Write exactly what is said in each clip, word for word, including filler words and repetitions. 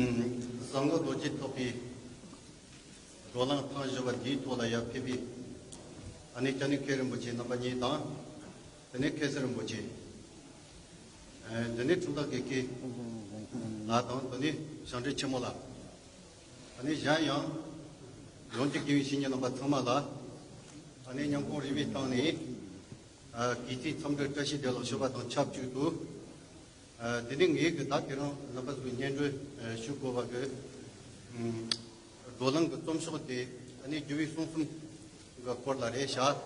གསང་སྔགས་རྡོ་རྗེ་ཐེག་པའི་བགྲོ་གླེང་ཐེངས་བཞི་པ་འདིའི་ཐོག་ལ་ཡར་ཕེབས་པའི་ཨ་ནེ་སྐྱབས་གནས་མཁན་རིན་པོ་ཆེ་རྣམ་པ་གཉིས་དང་། དེ་ནས་མཁན་ཟུར་རིན་པོ་ཆེ། ཨ་དེ་ནས་ཁྲིམས་བདག་དགེ་བཤེས་ལགས་དང་། དེ་ནས་ཞང་བྲན་ཆེན་མོ་ལགས། ཨ་ནེ་གཞན་ཡང་ཡོངས་ཀྱི་དགེ་བའི་བཤེས་གཉེན་རྣམ་པ་ཚང་མ་ལ་ཨ་ནེ་མཉམ་སྐོང་རིམ་པའི་སྟེང་ནས་ཨ་དགེ་ཚུལ་འཚམས་འདྲི་བཀྲ་ཤིས་བདེ་ལེགས་ཞུ་བ་དང་ཆབས་ཅིག་ཏུ། ཨ་དེ་ནས་ངས་གི་ད་དེ་རིང་རྣམ་པ་ཚོའི་སྙན་སྒྲོན་ཨ་ཞུ་དགོས་པ་གི་ཨམ་བགྲོ་གླེང་གི་རྩོམ་ཤོག་དེ་ཨ་ནི་རྒྱུ་བའི་གསུང་རྩོམ་གི་སྐོར་ལ་རེད་ཤག་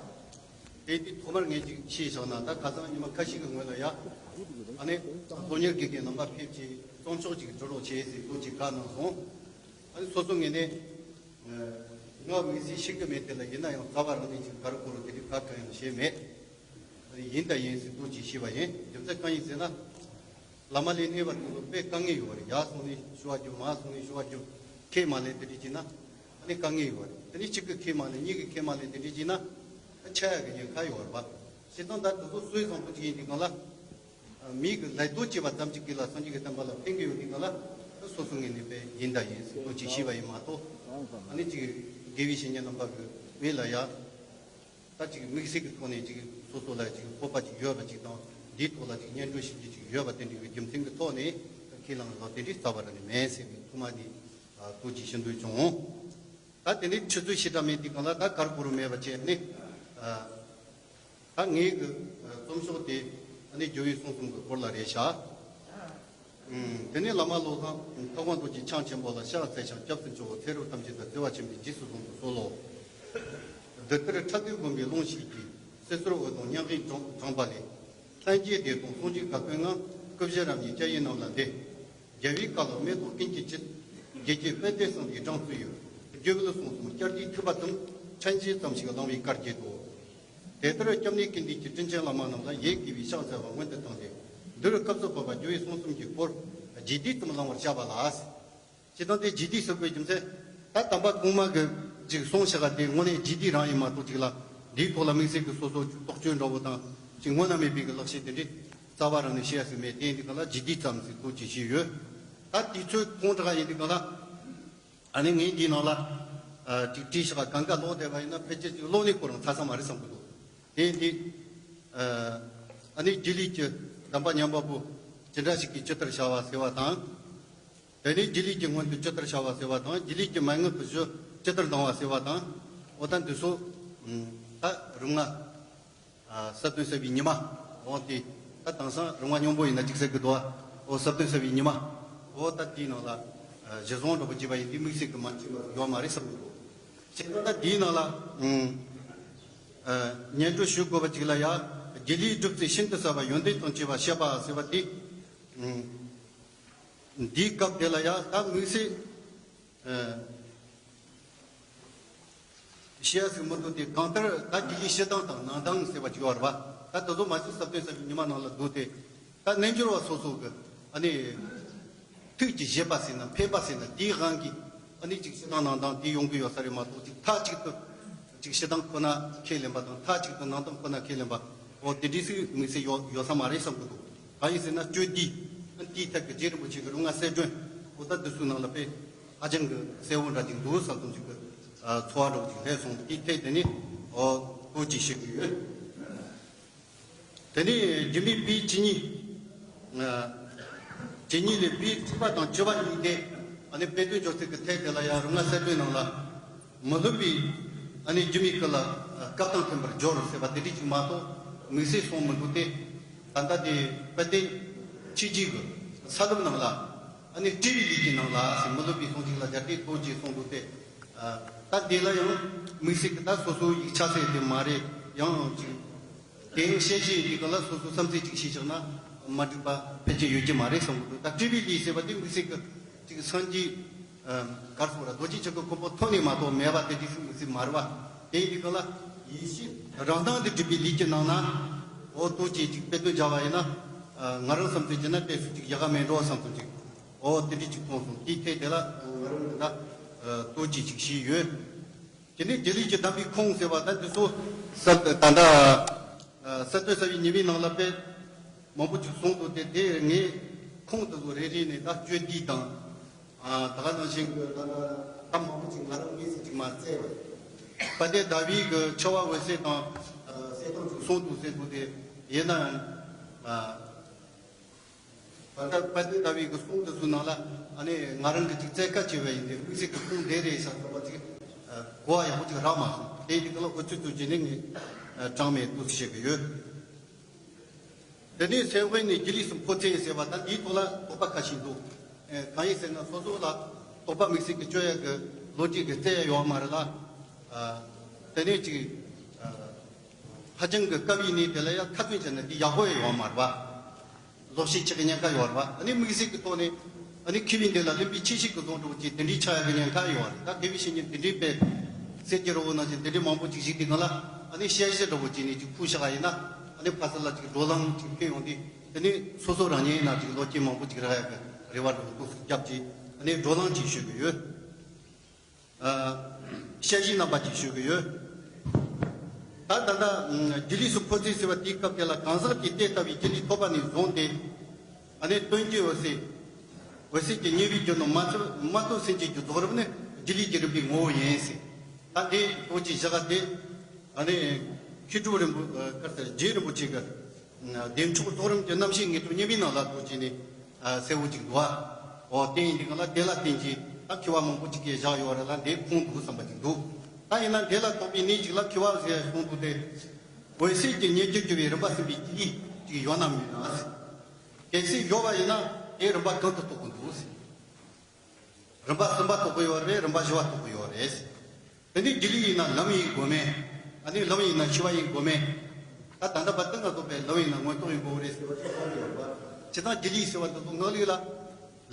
དེ་དེ་ཐོག་མར་ངས་ཅིག་ཤེས་བཞག་ན། ད་ཁ་སང་ཉི་མ་ཁ་ཤས་ཀྱི་སྔོན་ལ་ཡ་ཨ་ནི་སློབ་གཉེར་དགེ་རྒན་རྣམ་པ་ཕེབས་ཀྱིས་རྩོམ་ཤོག་ཅིག་འབྲི་རོགས་བྱེད་ཟེར་དུ་ཅིག་བཀའ་གནང་སོང་། ཨ་ནི་སོ་སོ་ངོས་ནས། ང་དམིགས་བསལ་ཤེས་ཀྱི་མེད་དེ་ལ། ཡིན་ན་ཡང་རྩ་བ་རང་ནས་ཅིག་ག་རེ་གོ་རུ་དེ་རིགས་ག་གང་ཡང་ཤེས་མེད། ཡིན་ད་ཡིན་ཟེར་འདུག་ཅིག་ཤེས་པ་ཡིན། རྒྱུ་མཚན་གང་ཡིན་ཟེར་ན། བླ་མ་ལས་སླ་བ་དེ་ཚོ་དཔེ་དཀའ་ངལ་ཡོད་པ་རེད། ཡར་སོང་ནས་ཞུ་བ་རྒྱུ། མར་སོང་ནས་ཞུ་བ་རྒྱུ། ཁས་མ་ལེན་དེ་འདྲ་བྱས་ན་ཨ་ནི་དཀའ་ངལ་ཡོད་པ་རེད། དེ་ནས་གཅིག་གིས་ཁས་མ་ལེན། གཉིས་ཀྱིས་ཁས་མ་ལེན་དེ་འདྲ་བྱས་ན་ཨ་ཆག་ཡག་གི་ཉེན་ཁ་ཡོད་པ་རེད་པ། བྱས་ཙང་ད་དེ་ཚོ་སུས་བཟང་པོ་ཅིག་ཡིན་དུས་གང་ལ། མིག་གི་ལད་ཟློས་བྱས་པ་ཙམ་གྱིས་སྐྱེ་ལ་སངས་རྒྱས་ཀྱི་བསྟན་པ་ལ་ཕན་གྱི་ཡོད་དེ་ག་ལ། སོ་སོ་ངོས་ནས་དཔེ་ཡིན་ད་ཡིན་ཟེར་ལོ་ཅིག་ཤེས་པ་ཡིན་མ་གཏོགས། ཨ་ནི་ཅིག་དགེ་བའི་བཤེས་གཉེན་རྣམ་པ་གི་བོད་ལ་ཡ། ད་ཅིག་དམིགས་བསལ་གྱི་ཐོག་ནས་ཅིག་སོ་སོ་ལ་ཅིག་སྤོབས་པ་ཅིག་ཡོད་པ་ཅིག་དང་། འདིའི་ཐོག་ལ་ཅིག་སྙན་སྒྲོན་ཞུ་རྒྱུ་ཅིག་ཡོད་པ་དེ་འདྲའི་རྒྱུ་མཚན་གྱི་ཐོག་ནས་ཁས་བླངས་ལ་དེ་འདྲའི་རྩ་བ་རང་ནས་མེད་ཟེར་བའི་ཐོག་མ་ནས་ཐུགས་རྗེ་ཆེ་འདོད་བྱུང་། ད་དེ་ནས་ཆུ་ཚོད་ཕྱེད་ཀ་མིན་དེ་གང་ལ་ད་གར་གོ་རུ་མེད་པ་བྱས་ནས། ད་ངའི་གི་རྩོམ་ཤོག་དེ་ཨ་ནི་རྒྱུ་བའི་གསུང་རྩོམ་གི་སྐོར་ལ་རེད་ཤག་དེ་ནས་བླ་མ་བློ་བཟང་ཐུབ་དབང་རྡོ་རྗེ་འཆང་ཆེན་པོ་ལ་ཕྱག་འཚལ་ཞིང་སྐྱབས་སུ་མཆིའོ། མཁྱེན་རབ་ཐམས་ཅད་དང་བརྩེ་བ་ཆེན་པོས་རྗེས་སུ་བཟུང་དུ་གསོལ་ལོ། འདི་ལྟར་ཕྲག་དོན་བསྒོམས་པའི་ཀློང་ཞིག་གི། སྲིད་ཟུར་འོད་སྟོང་མྱ་ངན་བགྲངས་པ་ལས། ལྷན་སྐྱེས་བདེ་སྟོང་ཟུང་འཇུག་ག་ཀུན་ངང་། སྐུ་བཞི་རབ་གཉིས་སྐྱ་ཡི་རྣམས་ལ་འདུད། རྒྱལ་བའི་བཀའ་ལ་མེ་ཏོག་ཀུན་གྱི་དཀྱིལ། དགེ་བསྐྱེད་དཔལ་ལྡན་གསུང་གི་སྦྲང་རྩི་ཡོད། རྒྱུད་བླ་གསུང་རྩོམ་བསྐྱར་ཟློས་ཐེག་པ་གསུམ། ཕྲན་ཕྱེད་ཙམ་ཞིག་བླང་བའི་བཀའ་བརྒྱད་དོ། དེ་ལྟར་སྐྱབས་གནས་ཀུན་ལྡན་གྱི་དྲིན་ཅན་བླ་མ་རྣམས་ལ་ཡིད་དགའ་བའི་ཕྱག་འཚལ་བ་སྔོན་དུ་བཏང་སྟེ། འདིར་སྐབས་སུ་བབ་པ་རྒྱུ་བའི་གསུང་རྩོམ་གྱི་སྐོར་རྒྱས་བསྡུས་ཙམ་བླང་བར་བྱ་བ་ལ། སྤྱིར་བཏང་དེ་རྒྱས་བསྡུས་ཟེར་དགོས་རྒྱུ་མཚན། ད་དམ་པ་གོང་མ་གི་ཅིག་གསུང་བཤད་པ་དེ་དངོས་གནས་རྒྱས་བསྡུས་རང་ཡིན་མ་གཏོགས། ཅིག་ལ་འདིའི་ཐོག་ལ་དམིགས་བསལ་གྱི་སོ་སོ་རྟོག་དཔྱོད་འདྲ་བོ་དང་། ཅིག་སྔོན་ན་མེད་པའི་གི་ལག་ཤེས་དེ་འདྲའི་རྩ་བ་རང་ནས་བཤད་ཡ་ཟིག་མེད། དེ་ཡིན་དུས་གང་ལ་རྒྱས་བསྡུས་ཙམ་ཟིག་ཐུགས་རྗེ་ཆེ་ཞུས་ཡོད། ད་དུས་ཚོད་ཐུང་དྲགས་ཡིན་དུས་གང་ལ། ཨ་ནི་ངས་འདིའི་ནང་ལ་ཨ་ཅིག་བྲིས་བཞག་གང་ག་ཀློག་བསྡད་པ་ཡིན་ན་ཕལ་ཆེར་ཅིག་ཀློག་ནས་ཁོ་རང་ཚར་ས་མ་རེད་བསམ་གི་འདུག་དེ་ཡིན་དུས་ཨ་ནི་རྒྱུད་ལུགས་ཀྱི་གདམས་པ་ཉམས་པ་པོ་ཇི་འདྲ་ཞིག་གིས་ཇི་ལྟར་བྱ་བ་ཟེར་བ་དང་། དེ་ནས་རྒྱུད་ལུགས་ཀྱི་སྔོན་དུ་ཇི་ལྟར་བྱ་བ་ཟེར་བ་དང་། རྒྱུད་ལུགས་ཀྱི་མན་ངག་གི་གཞི་ཇི་ལྟར་ལྡང་བ་ཟེར་བ་དང་། འོ་ད་འདི་ཚོ་ཨམ་ད་རིམ་ལྔ་ཨ་གསལ་སྟོན་གསལ་བའི་ཉི་མ། འོ་དེ་ད་དེང་སང་རིམ་ལྔ་སྙིང་པོ་ཡིན་ན་ཅིག་ཟེར་གི་འདུག་ཨ། འོ་གསལ་སྟོན་གསལ་བའི་ཉི་མ། འོ་ད་དེའི་ནང་ལ་ཨ་གཞི་བཟུང་འདྲ་པོ་བྱས་པ་ཡིན་དུས་དམིགས་བསལ་གྱི་མ་མཆིས་པ་ཡོད་མ་རེད་བསམ་གི་འདུག་བྱས་ཙང་ད་དེའི་ནང་ལ་ཨམ་ཨ་སྙན་སྒྲོན་ཞུ་དགོས་པ་ཅིག་ལ་ཡ། རྒྱུད་ལུགས་སྒྲུབ་རྩིས་ཤིན་ཏུ་ཟབ་པ་ཡོན་ཏན་དང་བཅས་པ་བཤད་པ་ཟེར་བ་དེ། ཨམ། འདིའི་སྐབས་དེ་ལ་ཡང་ད་དམིགས་བསལ་ཨ་བཤད་ཡ་ཟིག་མི་འདུག་སྟེ། གང་ལྟར་ད་རྒྱུད་ལུགས་སྤྱི་དང་དང་ནང་དང་ཟེར་བ་ཅིག་ཡོད་རེད་པ། ད་དེ་ཚོ་མ་གཞི་གསལ་སྟོན་གསལ་བའི་ཉི་མ་ནང་ལ་འདུག་སྟེ། ད་རྣལ་འབྱོར་བ་སོ་སོ་གི་ཨ་ནི་ཐུགས་ཀྱི་བཞེད་པ་ཟེར་ན་འཕེན་པ་ཟེར་ན་དེའི་དབང་གིས་ཨ་ནི་ཅིག་སྤྱི་དང་ནང་དང་དེ་ཡོང་གི་ཡོད་ས་རེད་མ་གཏོགས། ཅིག་མཐའ་གཅིག་ཏུ་ཅིག་སྤྱི་དང་ཁོ་ན་ཁས་ལེན་པ་དང་མཐའ་གཅིག་ཏུ་ནང་དང་ཁོ་ན་ཁས་ལེན་པ། འོ་དེ་འདྲའི་ཟིག་དམིགས་བསལ་ཡོད་ཡོད་ས་མ་རེད་བསམ་གི་འདུག་གང་ཡིན་ཟེར་ན་སྤྱོད་བསྡུས་དེའི་ཐད་ཀྱི་རྗེ་རིན་པོ་ཆེ་གི་རིམ་ལྔ་གསལ་སྒྲོན། འོ་ད་འདི་ཚོའི་ནང་ལ་དཔེ་ཧ་ཅང་གི་གསལ་བོ་འདྲ་ཅིག་འདུག་བསམ་བསམ་ཅིག་གི་ཨ་ཚོར་བ་འདྲ་བོ་ཅིག་སླེབས་སོང་། དེའི་ཐད་དེ་ནི་འོ་ཐུགས་རྗེ་ཆེ་ཞུ་གི་ཡོད། དེ་ནས་རྒྱུད་སྨིན་པའི་བཅུ་གཉིས། ཨ་བཅུ་གཉིས་ལས་པའི་དྲུག་པ་དང་བཅུ་པ་གཉིས་དེ་ཨ་ནི་དཔེ་དོན་སྦྱོར་ཚུལ་གྱི་ཐད་དེ་ལ་ཡང་རིམ་ལྔ་གསལ་སྒྲོན་ནང་ལ། མི་སླུ་བའི་ཨ་ནི་རྒྱུད་སྨིན་ཀུན་ལ་སྐབས་དང་མཐུན་པར་སྦྱོར་ཟེར་བ་དེ་འདྲ་ཅིག་མ་གཏོགས་དམིགས་བསལ་གསུངས་མི་འདུག་སྟེ། ད་ལྟ་དེ་དཔལ་ལྡན་ཆོས་རྗེ་གི་ས་ལུགས་ནང་ལ་ཨ་ནི་སྤྲོས་པའི་ལས་ཀྱི་ནང་ལ་ཟེར། མི་སླུ་བའི་གསུང་ཅིག་ལ་སྦྱར་ཏེ་ཐུགས་རྗེ་གསུངས་འདུག་སྟེ། ཨ་ད་དེ་ལ་ཡང་དམིགས་བསལ་གྱི་ད་སོ་སོའི་ཡིག་ཆ་ཟེར་དེ་མ་རེད། ཡང་ཅིག་དེ་ཡང་བཤད་བཤད་ཡིན་དུས་གང་ལ་སོ་སོ་བསམ་ཚུལ་ཅིག་བཤད་བཞག་ན་མ་འགྲིག་པ་ཕལ་ཆེར་ཡོད་ཀྱི་མ་རེད་བསམ་གི་འདུག་ད་སྤྲོས་པའི་ལས་ཟེར་བ་དེ་དམིགས་བསལ་གྱི་ཅིག་སངས་རྒྱས་ཨ་གར་སོང་ར་རྡོ་རྗེ་འཆང་གི་གོ་འཕང་ཐོབ་ནས་མ་གཏོགས་མེད་པ་དེ་དེ་སུ་མི་སྲིད་མ་རེད་པ། དེ་ཡིན་དུས་གང་ལ་ཡེ་ཤེས་རང་མདངས་དེ་སྒྲུབ་པའི་ལས་ཀྱི་ནང་ན། འོ་ཐུགས་རྗེ་ཅིག་དཔེ་དོན་སྦྱར་བ་ཡིན་ན། ཨ་ང་རང་བསམ་ཚུལ་བྱས་ན་དཔེ་སུ་ཅིག་ཡག་ག་མེད་འགྲོ་བསམ་ཚུལ་ཅིག་འོ་དེ་འདྲ་ཅིག་མཐོང་སོང་། དེའི་ཐད་དེ་ལ་ང་རང་གི་ད་ཨ་ཐུགས་རྗེ་ཅིག་ཞུས་ཡོད། དེ་ནས་རྒྱུད་ལུགས་ཀྱི་གདམས་པའི་ཁུངས་ཟེར་བ་ད་འདི་ཚོ་གསལ་ད་ལྟ་ཨ་གསལ་སྟོན་གསལ་བའི་ཉི་མའི་ནང་ལ་དཔེ་མང་པོ་ཅིག་གསུངས་འདུག་སྟེ། དེ་ངས་ཁུངས་དེ་ཚོ་རེ་རེ་ནས་ད་སྤྱོད་བསྡུས་དང་། ཨ། ད་ག་ནང་བཞིན་གྱི་ད་ལྟ་ད་མང་པོ་ཅིག་ང་རང་དངོས་སུ་ཅིག་མ་བཙལ་བས། དཔལ་ལྡན་ཟླ་བའི་གི་ཆེ་བ་འོད་གསལ་དང་གསལ་སྟོང་ཅིག་གསུངས་འདུག་ཟེར་འདུག་སྟེ། ཡིན་ནའང་། ཨ། ད་ལྟ་དཔལ་ལྡན་ཟླ་བའི་གི་གསུང་དེ་ཚོའི་ནང་ལ་ཨ་ནི་ང་རང་གི་ཅིག་བཙལ་ཁ་བྱས་པ་ཡིན་ཏེ། དམིགས་བསལ་གྱི་ཁུངས་འདི་རེད་ཟེར་བ་ཅིག་གོ་བ་ཡག་པོ་ཅིག་རག་མ་སོང་། དེ་ཡིན་དུས་ལ་འུ་ཚོས་ཚོ་བྱས་ནས་ངས་གྲངས་མེད་འདུག་ཟེར་བཤད་གི་ཡོད། དེ་ནས་སེམས་དཔའི་ནི་རྒྱུ་ལས་སུ་འཕོ་ཚེ་ཟེར་བ་དང་འདིའི་ཐོག་ལ་དོགས་པ་ཁ་ཤས་འདུག། ཨེ། གང་ཡིན་ཟེར་ན་སོ་སོ་ལ་དོགས་པ་དམིགས་བསལ་གྱི་གཅོད་ཡ་གི་ལོ་རྒྱུས་ཀྱི་བཙལ་ཡ་ཡོད་མ་རེད་ལ། ཨ། དེ་ནས་ཅིག་ཨ། ཧ་ཅང་གི་དཀའ་བའི་གནས་དེ་ལ་ཡང་ཁ་ཚོན་བྱས་ན་འདི་ཡག་པོ་ཡ་ཡོད་མ་རེད་པ། ལོག་ཤེས་ཆགས་ཀྱི་ཉེན་ཁ་ཡོད་རེད་པ། ཨ་ནི་དམིགས་བསལ་གྱི་ཐོག་ནས་ཨ་ནི་མཁས་པའི་མདུན་ལ་བླུན་པོའི་ཆེ་བཤད་ཀྱི་བཟོ་འདྲ་བོ་ཅིག་དེ་འདྲའི་ཆགས་ཡ་གི་ཉེན་ཁ་ཡོད་རེད། ད་དགེ་བའི་བཤེས་གཉེན་དེ་འདྲའི་དཔེ་གསེར་གྱི་རི་བོ་ནང་བཞིན་དེ་འདྲའི་མང་པོ་ཅིག་བཞུགས་དུས་སྒང་ལ། ཨ་ནི་དཔྱད་གཞི་འདྲ་བོ་བྱས་ནས་ཅིག་ཕུལ་བཞག་པ་ཡིན་ན། ཨ་ནི་ཕ་ས་ལ་ཅིག་བགྲོ་གླེང་ཅིག་ཕེབས་ཡོང་དུས། དེ་ནས་སོ་སོ་རང་ཉིད་ཡིན་ན་ཅིག་བློ་སྐྱེད་མང་པོ་ཅིག་རག་ཡ་གི་རེ་བ་འདྲ་བོ་ཏོག་ཙམ་བརྒྱབ་བྱས། ཨ་ནི་བགྲོ་གླེང་ཅིག་ཞུ་གི་ཡོད། ཨ། དཔྱད་གཞི་རྣམ་པ་ཅིག་ཞུ་གི་ཡོད། ད་ད་ལྟ་རྒྱུ་ལས་སུ་འཕོ་ཚེ་ཟེར་བ་དེའི་སྐབས་དེ་ལ་གང་ཟག་དེ་དེ་ལྟ་བུའི་རྒྱུ་ལས་ཐོབ་པ་ནས་བཟུང་སྟེ། ཨ་ནི་དོན་གྱི་འོད་གསལ། འོད་གསལ་གྱི་ཉེ་བའི་རྒྱུ་ནི་མ་ཚུལ་མ་རྟོགས་སེམས་ཅན་གྱི་རྫོགས་རིམ་ནི་རྒྱུ་ལས་ཀྱི་རིམ་པའི་ངོ་བོ་ཡིན་ཟེར། ད་འདི་འདྲ་བོ་ཅིག་བཞག་ག་དེ། ཨ་ནི་མཁས་གྲུབ་རིན་པོ་ཨ། ག་རེ་ཟེར། རྗེ་རིན་པོ་ཆེ་གི་བདེ་མཆོག་རྫོགས་རིམ་གྱི་རྣམ་བཤད་ངེས་དོན་སྙིང་པོའི་ནང་ལ་ཐུགས་རྗེ་ནས་ཨ། གསལ་བོ་ཅིག་འདུག་པ། འོ། དེ་ཡིན་དུས་སྒང་ལ་དེ་ལ་བརྟེན་གྱིས་ད་མཁས་པ་མང་པོ་ཅིག་གིས་བཞག་ཡོད་རེད་ལ། འདི་ཁུངས་འདུག་བསམ་པ་ཅིག་འདུག། ད་ཡིན་ན་འདི་ལ་དོགས་པའི་གནས་ཅིག་ལ་མཁས་པ་ཟེར་གསུངས་འདུག་སྟེ། འོད་གསལ་གྱི་ཉེ་རྒྱུར་གྱུར་པའི་རིམ་པ་གསུམ་པའི་རྒྱུ་ལས་ཅིག་ཡོད་ན་མེད་ན་ཟེར། གལ་སྲིད་ཡོད་པ་ཡིན་ན་དེ་རིམ་པ་གང་དུ་གཏོགས་དགོས་འདུག་ཟེར། རིམ་པ་གསུམ་པ་གཏོགས་ཀྱི་ཡོད་རེད། རིམ་པ་བཞི་བ་གཏོགས་ཀྱི་ཡོད་རེད། དེ་ནས་རྒྱུ་ལས་ཡིན་ན་ལམ་ཡིན་དགོས་མེད། ཨ་ནི་ལམ་ཡིན་ན་ཤེས་པ་ཡིན་དགོས་མེད། ད་ད་ལྟ་བར་དུ་ང་ཚོ་པས་ལམ་ཡིན་ན་མངོན་རྟོགས་ཡིན་དགོས་རེད་ཟེར་བ་ཞིག་གསུངས་ཡོད་པ། བྱས་ཙང་རྒྱུ་ལས་ཟེར་བ་འདི་ཚོ་སྔགས་ལུགས་ལ་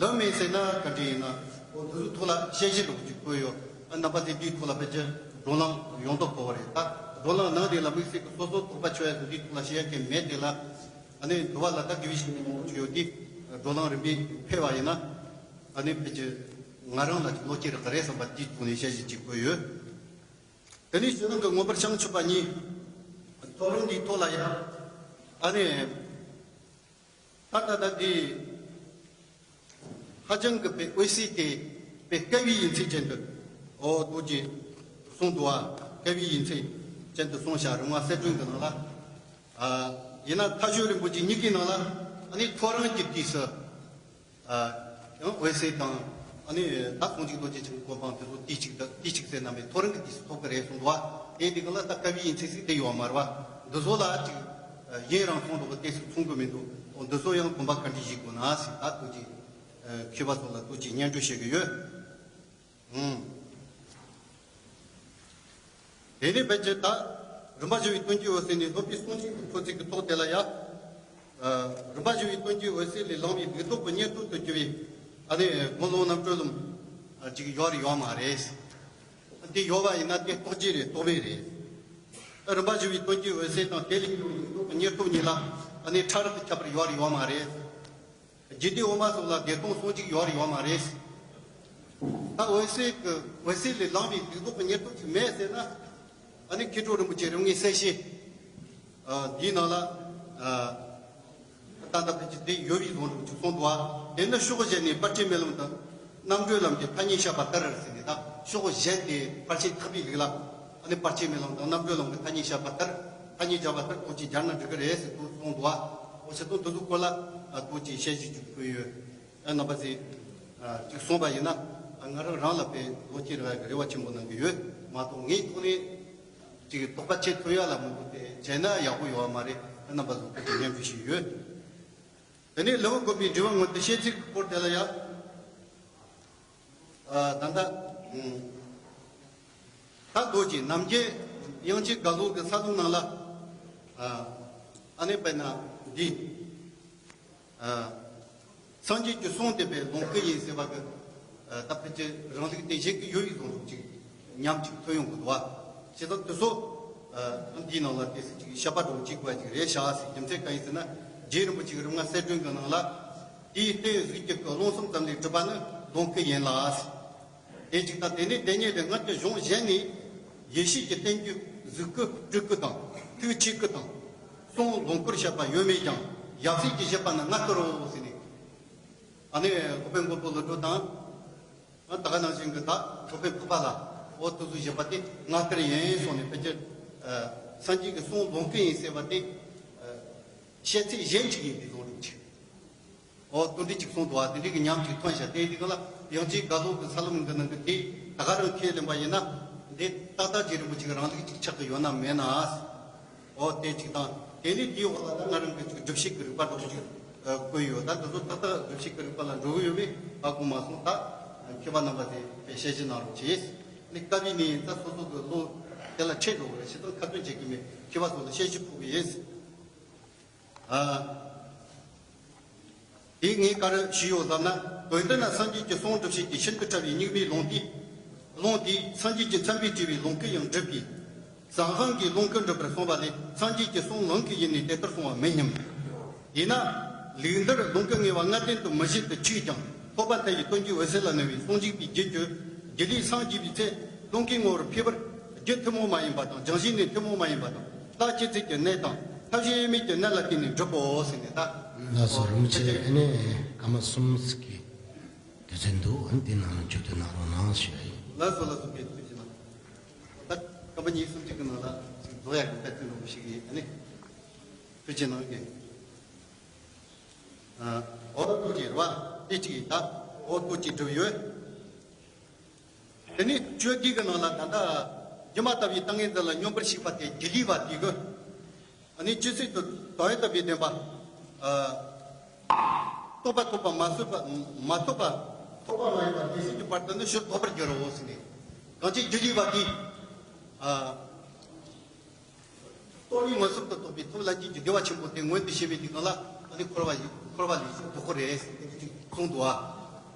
ལམ་མིན་ཟེར་ན་ག་འདྲ་ཡིན་ན། འོ། འདི་ཚོའི་ཐོག་ལ་དཔྱད་གཞི་འདྲ་བོ་ཅིག་བཀོད་ཡོད། ཨ། རྣམ་པ་ཚོས་འདིའི་ཐོག་ལ་ཕལ་ཆེར་བགྲོ་གླེང་ཡོང་མདོག་ཁ་པོ་རེད། ད་བགྲོ་གླེང་གནང་དེ་ལ་དམིགས་བསལ་གྱི་སོ་སོ་དོགས་པ་ཆོད་ཡ་འདིའི་ཐོག་ལ་བཤད་ཡ་གང་མེད་དེ་ལ། ཨ་ནི་འདི་བ་ལ་ད་དགེ་བའི་བཤེས་གཉེན་མང་པོ་ཅིག་ཡོད་དུས་བགྲོ་གླེང་རིམ་པས་ཕེབས་པ་ཡིན་ན། ཨ་ནི་ཕལ་ཆེར་ང་རང་ལ་ཅིག་བློ་སྐྱེད་རག་གི་རེད་བསམ་པ་དེའི་ཐོག་ནས་དཔྱད་གཞི་ཅིག་བཀོད་ཡོད། དེ་ནས་ཕྱི་ནང་གི་མངོན་པར་བྱང་ཆུབ་པ་གཉིས་ཐོག་རིམ་འདིའི་ཐོག་ལ་ཡང་། ཨ་ནི་ད་ལྟ་ད་འདི་ཧ་ཅང་གི་པའི་འོད་གསལ་དེ་པའི་དཀའ་བའི་ཡིན་ཚད་ཅན་དུ། འོ། འདུག་ཅེས་གསུངས་འདུག་པ། དཀའ་བའི་ཡིན་ཚད་ཅན་དུ་གསུངས་ཤག་རིམ་ལྔ་གསལ་སྒྲོན་གྱི་ནང་ལ། ཨ། ཡིན་ན་མཐའ་དཔྱོད་རིན་པོ་ཆེ་གཉིས་ཀའི་ནང་ལ། ཨ་ནི་ཐོ་རངས་ཀྱི་དུས་སུ། ཨ། ཡང་འོད་གསལ་དང་། ཨ་ནི་ད་ཟུང་འཇུག་རྡོ་རྗེ་འཆང་གི་གོ་འཕང་དེ་ཚོ་དུས་གཅིག་ཏུ། དུས་གཅིག་ཟེར་ན་མེད། ཐོ་རངས་ཀྱི་དུས་སུ་ཐོབ་ཀྱི་རེད་གསུངས་འདུག་པ། དེ་འདི་ག་ལ་ད་དཀའ་བའི་ཡིན་ཚད་ཟིག་དེ་ཡོད་མ་རེད་པ། འདི་ཚོ་ལ་ཅིག་ཨ། ཡུན་རིང་སོང་འདུག་གི་དུས་སུ་མཚུངས་ཀྱི་མི་འདུག། འོ། འདི་ཚོ་ཡང་གོམ་པ་ག་འདྲ་བཞེས་དགོས་ན་ཟེར། ད་ཐུགས་རྗེ་ཨ། མཁས་པ་ཚོ་ལ་ཐུགས་རྗེ་སྙན་སྒྲོན་བྱེད་ཀྱི་ཡོད། ཨང་། དེ་ནས་ཕལ་ཆེར་ད་རིམ་པ་བཞི་པའི་དོན་གྱི་འོད་གསལ་ནས་སློབ་པའི་གསུང་ཆོས་ཀྱི་འཕོ་ཚིག་གི་ཐོག་དེ་ལ་ཡ། ཨ། རིམ་པ་བཞི་པའི་དོན་གྱི་འོད་གསལ་ལས་ལངས་པའི་ལུགས་ལྡོག་གི་ཉེར་ཐོབ་ཏུ་གྱུར་པའི། ཨ་ནི་དགོངས་ཀློང་རྣམ་གྲོལ་ལམ་ཅིག་ཡོད་རེད་ཡོད་མ་རེད། དེ་ཡོད་པ་ཡིན་ན་དེ་རྟོགས་བྱེད་རེད། རྟོགས་པའི་རེད། རིམ་པ་བཞི་པའི་དོན་གྱི་འོད་གསལ་དང་དེ་ལས་ལུགས་ལྡོག་གི་ཉེར་ཐོབ་གཉིས་ལ་ཨ་ནི་ཕྲ་རགས་ཀྱི་ཁྱད་པར་ཡོད་རེད་ཡོད་མ་རེད། རྒྱུད་སྡེ་འོག་མ་སོགས་ལ་བདེ་སྟོང་ཟུང་འཇུག་ཡོད་རེད་ཡོད་མ་རེད། ད་འོད་གསལ་གྱི་འོད་གསལ་ལས་ལངས་པའི་ལུགས་ལྡོག་གི་ཉེར་ཐོབ་ཅིག་མེད་ཟེར་ན། ཨ་ནི་མཁས་གྲུབ་རིན་པོ་ཆེ་རིམ་ལྔའི་གསལ་བྱེད། ཨ། འདིའི་ནང་ལ། ཨ། ད་ལྟ་ཕལ་ཆེར་དེ་ཡོད་པའི་བཟོ་འདྲ་ཅིག་གསུངས་འདུག་པ། དེ་ནི་ཕྱོགས་གཞན་ནས་ཕར་ཕྱིན་རྨི་ལམ་དང་རྣམ་གྲོལ་ལམ་གྱི་ཐ་སྙད་བཤད་པ་ལྟར་ཟེར་ནས། ད་ཕྱོགས་གཞན་དེ་ཕར་ཕྱིན་ཐེག་པའི་ལུགས་ལ། ཨ་ནི་ཕར་ཕྱིན་རྨི་ལམ་དང་རྣམ་གྲོལ་ལམ་གྱི་ཐ་སྙད་བཤད་པ་ལྟར། ཐ་སྙད་བྱས་པ་ལྟར་ཐུགས་རྗེ་སྦྱར་ན་འགྲིག་གི་རེད་ཟེར་དུ་གསུངས་འདུག་པ། འོ། བྱས་ཙང་དེ་ཚོའི་སྐོར་ལ་ཨ། ཐུགས་རྗེ་དཔྱད་གཞི་ཅིག་བཀོད་ཡོད། ཨ། རྣམ་པ་ཚོས་ཨ། ཅིག་གསུངས་པ་ཡིན་ན། ཨ། ང་རང་རང་ལ་དཔེ་བློ་སྐྱེད་རག་གི་རེ་བ་ཆེན་པོ་གནང་གི་ཡོད་མ་གཏོགས། ངའི་ཐོག་ནས་ཅིག་དོགས་པ་ཆེ་ཐུབ་ཡ་ལ་མི་འདུག་སྟེ། བྱས་ན་ཡག་པོ་ཡོད་པ་མ་རེད། ཨ། རྣམ་པ་ཚོ་ཐུགས་རྗེ་སྙན་སྒྲོན་ཞུས་ཡོད། དེ་ནས་ལེའུ་དགུ་པའི་འགྲེལ་པ་སྔོན་དུ་བཤད་ཚིག་གི་སྐོར་དེ་ལ་ཡ། ཨ། ད་ལྟ་ཨ། ད་རྡོ་རྗེ་རྣམ་རྒྱལ་དབྱངས་ཅན་རྒ་ལོ་གི་ས་ལུགས་ནང་ལ། ཨ། ཨ་ནི་དཔེར་ན་འདི། ཨ། སངས་རྒྱས་ཀྱི་གསུང་དེ་པའི་ལོངས་སྐུ་ཡིན་ཟེར་བ་གི། ཨ། ད་ཕལ་ཆེར་རང་ལུགས་དེ་བཞེད་ཀྱི་ཡོད་པའི་བཟོ་འདྲ་ཅིག་ཉམས་ཅིག་ཐོན་ཡོང་གི་འདུག་པ། བྱས་ཙང་དེ་ཚོ། ཨ། འདིའི་ནང་ལ་དེ་ཚོ་ཅིག་བཤད་པ་འདྲ་བོ་ཅིག་དགོས་ཅིག་རེད་ཤག་ཟེར། རྒྱུ་མཚན་གང་ཡིན་ཟེར་ན། རྗེ་རིན་པོ་ཆེ་གི་རིམ་ལྔ་གསལ་སྒྲོན་གྱི་ནང་ལ། དེའི་རྟེན་གཟུགས་ཀྱི་སྐུ་རླུང་གསུམ་ཙམ་ལས་གྲུབ་པ་ནི་ལོངས་སྐུ་ཡིན་ལ་ཟེར། དེ་གཅིག་དང་། དེ་ནས་དེ་ཉིད་དུ་སྔར་གྱི་གཞུང་གཞན་ནས་ཡེ་ཤེས་ཀྱི་རྟེན་གྱི་གཟུགས་སྐུ་སྤྲུལ་སྐུ་དང་ཐུགས་ཆོས་སྐུ་དང་གསུང་ལོངས་སྐུར་བཤད་པ་ཡོད་མོད་ཀྱང་ཡབ་སྲས་ཀྱིས་བཞེད་པ་ནི་ལྔ་སྐུ་རོ་ཟེར་ནས། ཨ་ནི་སློབ་དཔོན་མགོན་པོ་ཀླུ་སྒྲུབ་དང་ ད་ག་ནང་བཞིན་གྱི་ད་ཐོབ་པའི་ཕུག་པ་ལ་འོ་དུ་སུ་བཞི་པ་དེ་ང་ལྟར་ཡིན་སོང་ནས་ཕལ་ཆེར་སངས་རྒྱས་ཀྱི་གསུང་ལོངས་སྐུ་ཡིན་ཟེར་བ་དེ་བཤད་ཚིག་གཞན་ཅིག་ཡིན་པའི་བཟོ་འདྲ་ཅིག་འོ་དུ་འདྲ་ཅིག་གསུངས་འདུག་བ། དེ་འདྲའི་གི་ཉམས་ཅིག་ཐོན་ཤག་དེ་འདི་ག་ལ་ཡང་ཅིག་ག་ལོ་གི་ས་ལམ་གི་ནང་གི་དེ་ད་ག་རང་ཁས་ལེན་པ་ཡིན་ན་འདི་ཏག་ཏག་ཅིག་རིན་པོ་ཆེ་གི་རང་ལུགས་ཅིག་ཆགས་ཀྱི་ཡོད་ན་མེད་ན། འོ་དེ་གཅིག་དང་། དེ་ནས་དེའི་འོག་ལ་ད་ང་རང་གི་ཅིག་སྒྲུབ་བྱེད་ཀྱི་རིགས་པ་འདྲ་པོ་ཅིག་བཀོད་ཡོད། ད་འདི་ཚོ་ཏག་ཏག་སྒྲུབ་བྱེད་ཀྱི་རིགས་པ་ལ་འགྲོ་གི་ཡོད་པས་ཧ་གོ་མ་སོང་། ད་མཁས་པ་རྣམ་པ་དེ་དཔེ་དཔྱད་ཞིབ་གནང་རོགས་གྱིས། ནི་སྐབས་ཡིན་ནས་ད་སོ་སོ་གི་བློ་དེ་ལ་ཁྲིད་འགྲོ་གི་རེད། བྱས་ཙང་ཁ་ཏོན་བྱེད་ཀྱི་མེད། མཁས་པ་ཚོ་ལ་དཔྱད་ཞིབ་ཕོག་གི་ཡིན། ཨ། དེ་ངས་ག་རེ་ཞུས་ཡོད་ལབ་ན། དོན་དེ་ན་སངས་རྒྱས་ཀྱི་གསུང་སྒྲུབ་བྱེད་ཀྱི་ཤིན་ཏུ་ཕྲ་བའི་སྙིགས་མའི་ལུང་དེ། ལུང་དེ་སངས་རྒྱས་ཀྱི་མཚན་དཔེས་བྲིས་པའི་ལུང་སྐད་ཡང་འགྲུབ་པས། ཟང་ཟིང་གིས་ལུང་སྐད་འགྲུབ་པར་གསུངས་པ་ལས་སངས་རྒྱས་ཀྱི་གསུང་ལུང་གི་ཡིན་ནས་དེ་ལྟར་གསུང་བ་མིན་སྙམ། ཡིན་ན། ལུགས་འདིར་ལུང་སྐད་ངེས་པ་ལྔ་ལྡན་དུ་མི་བཞེད་དུ་ཆུད་ཀྱང་ཐོབ་པ་མཐའ་ཡས་དོན་གྱི་འོད་གསལ་ལ་གནས་པའི་གསུང་འཇུག་པའི་རྒྱུད་ཀྱི་རྒྱུད་ལས་སངས་རྒྱས་པའི་ཚེ་ལུང་གི་ངོ་བོར་ཕེབས་པར་རྒྱུ་ཐུན་མོང་མ་ཡིན་པ་དང་། སྦྱང་གཞི་ནི་ཐུན་མོང་མ་ཡིན་པ་དང་། ལྷ་སྤྱོད་ཚུལ་གྱི་གནད་དང་། ཐབས་ཤེས་དབྱེར་མེད་ཀྱི་གནད་ལ་བརྟེན་ནས་འགྲུབ་བོ་ཟེར་ནས་ད། ལགས་སོ། རིན་པོ་ཆེ་ཨ་ནི་སྐར་མ་གསུམ་ཟིག་གི་དུས་ཚོད་འདུག་ཨ་ནི་དེ་ནང་ལ་མཇུག་སྡོད་གནང་རོགས་གནང་ཞུ་ཡ་ཡིན། ལགས་སོ་ལགས་སོ། དགེ་ཐུགས་རྗེ་གནང་། ད་སྐར་མ་གཉིས་གསུམ་ཅིག་གི་ནང་ལ་ཅིག་རྫོགས་ཡག་གི་དཔེ་མཚོན་འདྲ་པོ་ཞིག་ཡིན། ཨ་ནི་ཐུགས་རྗེ་གནང་གི། ཨ། འོ་ཐུགས་རྗེ་རེད་བ། དེ་གཅིག་ཡིན། ད་འོ་ཐུགས་རྗེ་གྲུབ་ཡོད། དེ་ནས་སྤྱོད་བསྡུས་ཀྱི་ནང་ལ་ད་ལྟ་སྒྱུ་མ་ལྟ་བུའི་ཏིང་ངེ་འཛིན་ལ་སྙོམས་པར་ཞུགས་པ་དེ་རྒྱུ་ལས་པ་དེ་གི། ཨ་ནི་ཇི་སྲིད་དུ་དོན་ཡོད་ལྟ་བུའི་བདེན་པ། ཨ། རྟོགས་པ་ཐོབ་པ་མ་ཐོབ་པ་མ་ཐོབ་པ་ཐོབ་པ་མ་ཡིན་པ་དེ་སྲིད་ཀྱི་བར་དུ་ནི་ཕྱིར་ལྡོག་པར་འགྱུར་རོ་ཟེར་ནས། གང་ཅི་རྒྱུ་ལས་པ་དེ། ཨ། སྟོང་ཉིད་མངོན་སུམ་དུ་རྟོགས་པའི་ཐོབ་ལམ་གྱི་རྒྱུ་བདེ་བ་ཆེན་པོ་དེ་མངོན་དུ་བྱེད་པའི་དུས་གང་ལ་ཨ་ནི་འཁོར་བ་ཡི་འཁོར་བ་ལས་ཕྱིར་ལྡོག་གི་རེད་ཟེར་དེ་འདྲ་ཅིག་གསུངས་འདུག་ཨ།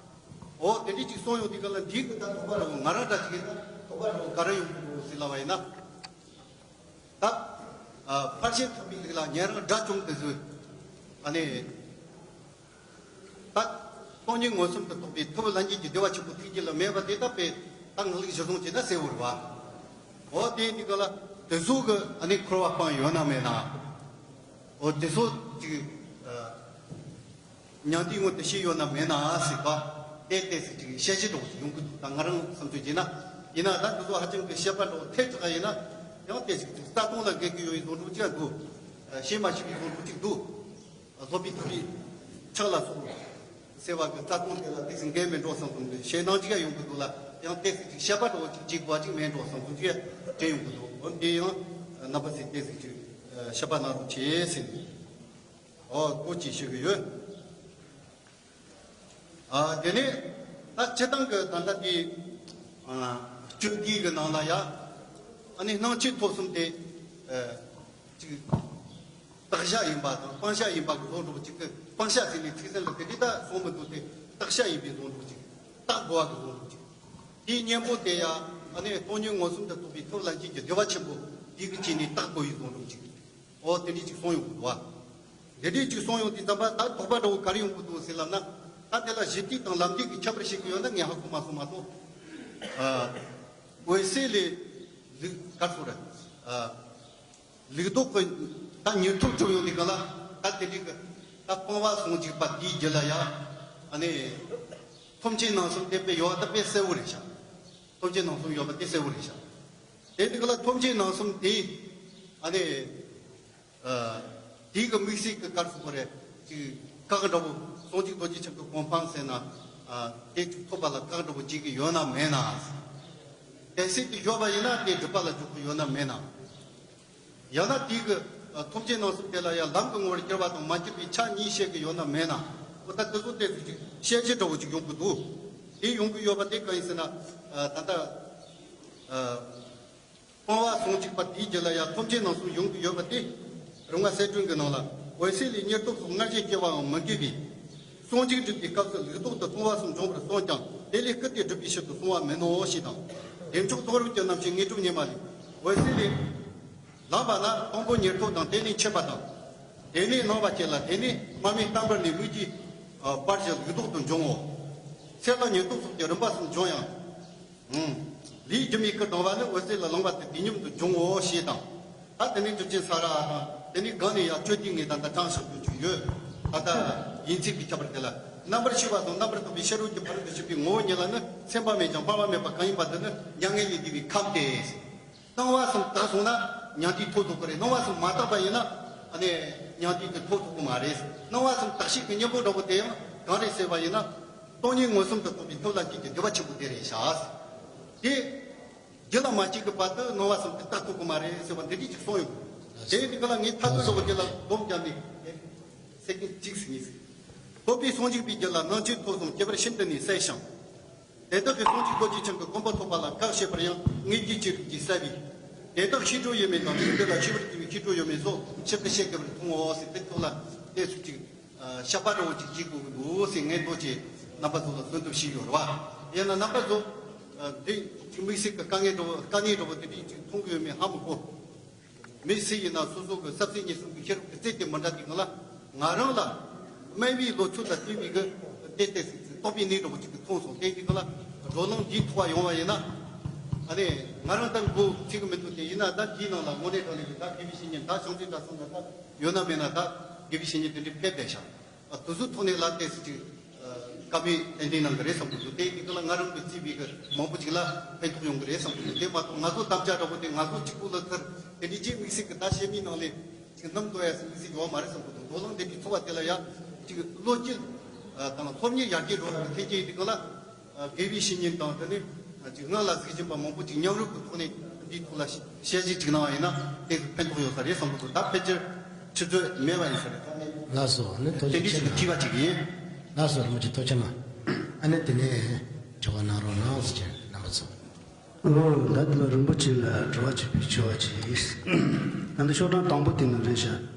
འོ་དེ་འདྲ་ཅིག་གསུངས་ཡོང་དུས་གང་ལ་འདིའི་གི་ད་དོགས་པ་ར་བོ་ང་རང་འདྲ་ཅིག་ཡིན་ན་དོགས་པ་ར་བོ་ག་རེ་ཡོང་གི་འདུག་ཟེར་ལབ་པ་ཡིན་ན། ད་ཕར་ཕྱིན་ཐུབ་པའི་ལུགས་ལ་ཉན་རང་དགྲ་བཅོམ་དུ་བཟོས། ཨ་ནི། ད་སྟོང་ཉིད་མངོན་སུམ་དུ་རྟོགས་པའི་ཐོབ་ལམ་གྱི་རྒྱུ་བདེ་བ་ཆེན་པོ་ཐུགས་རྒྱུད་ལ་མེད་པ་དེ་ལྟ་བུའི་ད་ངག་ལུགས་གཞིར་བཟུང་བྱས་ན་གསལ་བོ་རེད་བ། འོ་དེ་འདི་ག་ལ་དེ་ཚོ་གི་ཨ་ནི་འཁོར་བ་སྤངས་ཡོད་ན་མེད་ན། འོ་དེ་ཚོ་ཅིག་ཉང་དེའི་སྔོན་དུ་ཤེས་ཡོད་ན་མེད་ན་ཟེར་བ། དེ་ལྟས་སུ་ཅིག་བཤད་གཞི་འདྲ་བོ་ཅིག་ཡོང་གི་འདུག་ད་ང་རང་བསམ་ཚུལ་བྱས་ན། ཡིན་ན་ད་དེ་ཚོ་ཧ་ཅང་གི་བཤད་པ་འདྲ་བོ་ཐལ་དྲགས་ཡིན་ན་ཡང་དེ་ཅིག་ཅིག་རྩ་ལྟུང་ལ་འགེལ་གི་ཡོད་ཡིན་བཟོ་འདྲ་བོ་ཅིག་འདུག་བཤད་མ་ཤེས་པའི་བཟོ་འདྲ་བོ་ཅིག་འདུག་སློབ་དཔོན་ཐུབ་པའི་ཕྱག་ལ་སོགས་ཟེར་བ་གི་རྩ་ལྟུང་དེ་ལ་དེ་ཟིན་འགལ་མེད་འགྲོ་བསམ་བསམ་གི་ཞེད་སྣང་ཅིག་ཡང་ཡོང་གི་འདུག་ལ། ཡང་དེ་ཟིན་ཅིག་བཤད་པ་འདྲ་བོ་ཅིག་བྱེད་དགོས་པ་ཅིག་མེད་འགྲོ་བསམ་བསམ་ཅིག་དྲན་ཡོང་གི་འདུག་འོན་ཏེ་ཡང་རྣམ་པ་ཚོས་དེ་ཟིན་ཅིག་བཤད་པ་གནང་རོགས་བྱེད་ཟེར་ནས་འོ་ཐུགས་རྗེ་ཆེ་ཞུ་གི་ཡོད། ཨ། དེ་ནས་ད་སྤྱིར་བཏང་གི་ད་ལྟ་དེ་ཨ་སྤྱོད་བསྡུས་ཀྱི་ནང་ལ་ཡ་ཨ་ནི་སྣང་མཆེད་ཐོབ་གསུམ་དེ་ཨ་ཅིག་བཏགས་བཞག་ཡིན་པ་དང་སྤང་བཞག་ཡིན་པ་གི་བཟོ་འདྲ་བོ་ཅིག་གི་སྤང་བཞག་ཟེར་ནས་ཚིག་ཟིན་ལ་དེ་འདྲའི་ད་གསུང་མི་འདུག་སྟེ། བཏགས་བཞག་ཡིན་པའི་བཟོ་འདྲ་བོ་ཅིག་བཏགས་དགོས་པ་གི་བཟོ་འདྲ་བོ་ཅིག་དེའི་གཉེན་པོ་དེ་ཡ་ཨ་ནི་སྟོང་ཉིད་མངོན་སུམ་དུ་རྟོགས་པའི་ཐོབ་ལམ་གྱི་རྒྱུ་བདེ་བ་ཆེན་པོ་འདི་གི་བྱས་ནས་བཏགས་དགོས་པའི་བཟོ་འདྲ་བོ་ཅིག་འོ་དེ་འདྲས་ཅིག་གསུངས་ཡོང་གི་འདུག་བ། དེ་འདྲས་ཅིག་གསུངས་ཡོང་དུས་ཙམ་པ་ད་དོགས་པ་འདྲ་བོ་ག་རེ་ཡོང་གི་འདུག་ཟེར་ལབ་ན། ད་དེ་ལ་གཞི་རྟེན་དང་ལམ་འབྲས་ཀྱི་ཁྱད་པར་བཤད་ཀྱི་ཡོད་ན་ངས་ཧ་གོ་མ་སོང་མ་གཏོགས། ཨ། འོད་གསལ་ལས་ལུགས་ག་རེ་ཟེར། ཨ། ལུགས་ལྡོག་གི་ད་ཉེར་ཐོབ་གྲུབ་ཡོང་དུས་ག་ལ་ད་དེ་འདྲས་ཀྱི་ད་སྤོང་བ་ཟུང་འཇུག་པ་དེའི་རྒྱུད་ལ་ཡ་ཨ་ནི་ཐོབ་བྱའི་རྣམ་གསུམ་དེ་དཔེ་ཡོད་པ་ད་དཔེ་གསལ་བོ་རེད་ཤག་ཐོབ་བྱའི་རྣམ་གསུམ་ཡོད་པ་དེ་གསལ་བོ་རེད་ཤག་དེ་འདི་ག་ལ་ཐོབ་བྱའི་རྣམ་གསུམ་དེ་ཨ་ནི། ཨ། དེའི་གི་དམིགས་བསལ་གྱི་ག་རེ་ཟེར་དགོས་རེད། ཅིག་བཀག་འདྲ་བོ་སངས་རྒྱས་རྡོ་རྗེ་འཆང་གི་གོ་འཕང་ཟེར་ན། ཨ། དེ་ཅིག་ཐོབ་པ་ལ་བཀག་འདྲ་བོ་བྱེད་ཀྱི་ཡོད་ན་མེད་ན། དེ་སྲིད་དུ་ཡོད་པ་ཡིན་ན་དེ་སྒྲུབ་པ་ལ་འཇུག་གི་ཡོད་ན་མེད་ན། ཡང་ན་དེའི་གི་ཨ་ཐོབ་བྱའི་རྣམ་གསུམ་དེ་ལ་ཡང་ལམ་གྱི་ངོ་བོར་གྱུར་པ་དང་མ་གྱུར་པའི་ཆ་གཉིས་བཤད་ཀྱི་ཡོད་ན་མེད་ན། འོ་ད་དེ་ཚོ་དེ་ཚོ་ཅིག་བཤད་བྱེད་འདྲ་བོ་ཅིག་ཡོང་གི་འདུག་དེ་ཡོང་གི་ཡོད་པ་དེ་གང་ཡིན་ཟེར་ན། ཨ། ད་ལྟ། ཨ། སྤོང་བ་ཟུང་འཇུག་པ་དེའི་རྒྱུད་ལ་ཡང་ཐོབ་བྱའི་རྣམ་གསུམ་ཡོང་གི་ཡོད་པ་དེ། རོང་བ་གསལ་སྒྲོན་གྱི་ནང་ལ། འོད་གསལ་ལས་ཉེར་ཐོབ་སོགས་སྔར་བཞིན་སྐྱེ་བའང་མི་དགོས་པས། ཟུང་འཇུག་འགྲུབ་པའི་སྐབས་སུ་ལུགས་ལྡོག་ཏུ་སྤོང་བ་གསུམ་འབྱུང་བར་གསུངས་ཀྱང་དེ་ལས་སྐུལ་ཏེ་སྒྲུབ་པའི་ཕྱིར་དུ་གསུང་བ་མིན་ནོ་ཞེས་དང་། བདེ་མཆོག་རྫོགས་རིམ་གྱི་རྣམ་བཤད་དངོས་གྲུབ་སྙེ་མ་ལས། འོད་གསལ་ལས། ལངས་པ་ན་དང་པོ་ཉེར་ཐོབ་དང་དེ་ནས་མཆེད་པ་དང་། དེ་ནས་སྣང་བ་སྐྱེ་ལ་དེ་ནས་དམར་མེ་བརྟན་པར་ནས་དམིགས་ཀྱི་བར་གྱི་ལུགས་ལྡོག་ཏུ་འབྱུང་ངོ་། ཚེ་ལ་ཉེར་ཐོབ་སོགས་ཀྱི་རིམ་པ་གསུམ་འབྱུང་ཡང་། ལས་སྒྱུ་མའི་སྐུ་ལྡང་བ་ནི་འོད་གསལ་ལ་ལངས་པ་དེ་དུས་མཉམ་དུ་འབྱུང་ངོ་ཞེས་དང་། ད་དེ་ནས་གྲུབ་ཆེན་ས་ར་དང་དེ་ནས་གང་ནས་ཡང་སྤྱོད་བསྡུས་ངས་ད་ལྟ་དྲངས་བཞག་རྒྱུ་ཅིག་ཡོད། ད་ལྟ་ཡིན་ཚིག་གི་ཁྱད་པར་དེ་ལ་ རྣམ་པར་ཤེས་པ་དང་རྣམ་པར་རྟོག་པའི་ཕྱི་རོལ་གྱི་ཕ་རོལ་ཏུ་ཕྱིན་པའི་ངོ་བོ་ཉིད་ལ་ནི་སེམས་པ་མེད་ཀྱང་སྤངས་པ་མེད་པ་གང་ཡིན་པ་འདི་ནི་མྱ་ངན་ལས་འདས་པའི་ཁམས་ཏེ། སྣང་བ་གསུམ་དག་སོང་ན་མྱང་འདས་མཐོ་རྫོགས་པ་རེད། སྣང་བ་གསུམ་མ་དག་པ་ཡིན་ན་ཨ་ནི་མྱང་འདས་ཀྱི་མཐོ་རྫོགས་པ་མ་རེད། སྣང་བ་གསུམ་དག་བྱེད་ཀྱི་གཉེན་པོ་འདྲ་པོ་དེ་ཡང་གང་རེད་ཟེར་བ་ཡིན་ན། སྟོང་ཉིད་མངོན་སུམ་དུ་རྟོགས་པའི་ཐབས་ལ་མཁས་ཀྱི་བདེ་བ་ཆེན་པོ་དེ་རེད་ཤག་དེ། རྒྱུད་ལ་མ་སྐྱེས་ཀྱི་བར་དུ་སྣང་བ་གསུམ་དེ་རྟག་ཏུ་གོ་མ་རེད་ཟེར་བ་འདི་འདྲ་ཅིག་གསུངས་ཡོད། དེ་ཡིན་དུས་ག་ལ་ངས་མཐར་ཐུག་ལོག་རྒྱུད་ལ་སྡོམ་བརྒྱབ་ནས། སེ་ཀེན་གཅིག་ཟིན་ཡིན། ཐོབ་པས་ཟུང་འཇུག་པའི་རྒྱུད་ལ་སྣང་མཆེད་ཐོབ་གསུམ་སྐྱེ་བར་ཤིན་ཏུ་ནས་གསལ་ཞིང་། དེ་དག་གི་ཟུང་འཇུག་གོ་འབྱེད་ཅན་གྱི་སྒོམ་པ་ཐོབ་པ་ལ་བཀག་བྱེད་པར་ཡང་དངོས་རྒྱུ་ཅི་རིགས་ཀྱིས་གསལ་བས། དེ་དག་ཤེས་འགྲོ་ཡོད་མེད་དང་ལུས་འབྲེལ་ལ་ཤེས་པར་བགྱི་བའི་ཤེས་འགྲོ་ཡོད་མེད་སོགས་ཕྱིར་དུ་བཤད་དགོས་པར་མཐོང་ངོ་ཟེར། དེ་ཚོ་ལ་དེ་ཚོ་ཅིག་བཤད་པ་འདྲ་བོ་ཅིག་བྱེད་དགོས་ཀྱི་འདུག་ཟེར་ངས་མདོ་ཆེ་རྣམ་པ་ཚོ་ལ་གསོལ་འདེབས་ཞུས་ཡོད་རེད་བ། ཡིན་ན་རྣམ་པ་ཚོ། འདི་ཅིག་དམིགས་བསལ་གྱི་དཀའ་ངལ་འདྲ་བོ་དཀའ་གནད་འདྲ་བོ་དེ་འདྲ་ཅིག་མཐོང་གི་ཡོད་མེད་ཧ་མི་གོ། མི་སུ་ཡིན་ན་སོ་སོ་གི་ས་བཅད་ཉེར་གསུམ་གྱི་ཤེས་རབ་ཀྱི་རྩལ་དེ་མི་འདྲ་དེ་གང་ལ་ང་རང་ལ་སྨྲ་བའི་ལོ་ཚོད་ལ་བརྟེན་པའི་གི་དེ་ལྟས་སུ་རྟོགས་པའི་གནས་འདྲ་བོ་ཅིག་གི་མཐོང་སོང་། དེ་འདི་གང་ལ་བགྲོ་གླེང་འདིའི་ཐོག་ཡོང་བ་ཡིན་ན། ཨ་ནི་ང་རང་ད་མགོ་ཚིག་གི་མི་འདུག་དེ་ཡིན་ན་ད་འདིའི་ནང་ལ་དངོས་གནས་དྲང་གནས་ཀྱི་ད་དགེ་བའི་བཤེས་གཉེན་ད་བྱང་ཆུབ་དྲ་གསུམ་ལ་ད་ཡོད་ན་མེད་ན་ད་དགེ་བའི་བཤེས་གཉེན་དེ་འདྲའི་ཕེབས་བསྡད་ཤག་དེ་ཚོའི་ཐོག་ནས་ལ་ཏོག་ཙམ་ཅིག་བཀའ་མོལ་ཏན་ཏན་གནང་གི་རེད་བསམ་གྱི་འདུག་དེ་ཡིན་དུས་ལ་ང་རང་གི་བརྩིས་པའི་གི་མང་པོ་ཅིག་ལ་ཕན་ཐོགས་ཡོང་གི་རེད་བསམ་གྱི་འདུག་དེ་མ་གཏོགས་ང་ཚོ་དམ་བཅའ་འདྲ་པོ་དེ་ང་ཚོ་གཅིག་པུ་ལ་ཚུར་དེ་འདྲའི་ཅིག་དམིགས་བསལ་གྱི་ད་བཤད་མིན་ནང་ལས་ཅིག་སྣུམ་འདོ་ཡ་ཟེར་དམིགས་བསལ་ཡོད་མ་རེད་བསམ་གྱི་འདུག་བགྲོ་གླེང་འདི་འདྲའི་ཚོགས་པ་དེ་ལ་ཡ་ཅིག་བློ་སྐྱེད་དང་སློབ་གཉེར་ཡར་རྒྱས་འགྲོ་བའི་མཐུན་རྐྱེན་ཡིན་དུས་ལ། དགེ་བའི་བཤེས་གཉེན་དང་དེ་ནས་ཅིག་སྔོན་ལ་གཟིགས་ཀྱིན་པ་མང་པོ་ཅིག་མཉམ་རུབ་ཀྱི་ཐོག་ནས་འདིའི་ཐོག་ལ་དཔྱད་གཞི་ཅིག་གནང་བ་ཡིན་ན་དེ་ཕན་ཐོགས་ཡོད་ས་རེད་བསམ་གྱི་འདུག་ད་ཕལ་ཆེར་ཆུ་ཚོད་མེད་པ་ཡིན་ས་རེད། ལགས་སོ། ཨ་ནི་ཐུགས་དེ་རྗེ་འདྲའི་ཆེ་ཅིག་གི་དྲི་བ་ཅིག་ཡིན། ལགས་སོ། རིན་པོ་ཆེ་ཐུགས་རྗེ་གནང་། ཨ་ནི་དེ་ནས་དྲི་བ་གནང་རོགས་གནང་ཟེར་གྱི་རྣམ་པ་ཚོ། ཨོ་ད་དེ་ལ་རིན་པོ་ཆེ་ལ་དྲི་བ་ཅིག་ཕུལ་ཆོག་ཅིག་ད་འདི་ཤོག་གྲངས་དང་པོ་དེ་ནི་རེད་ཤག་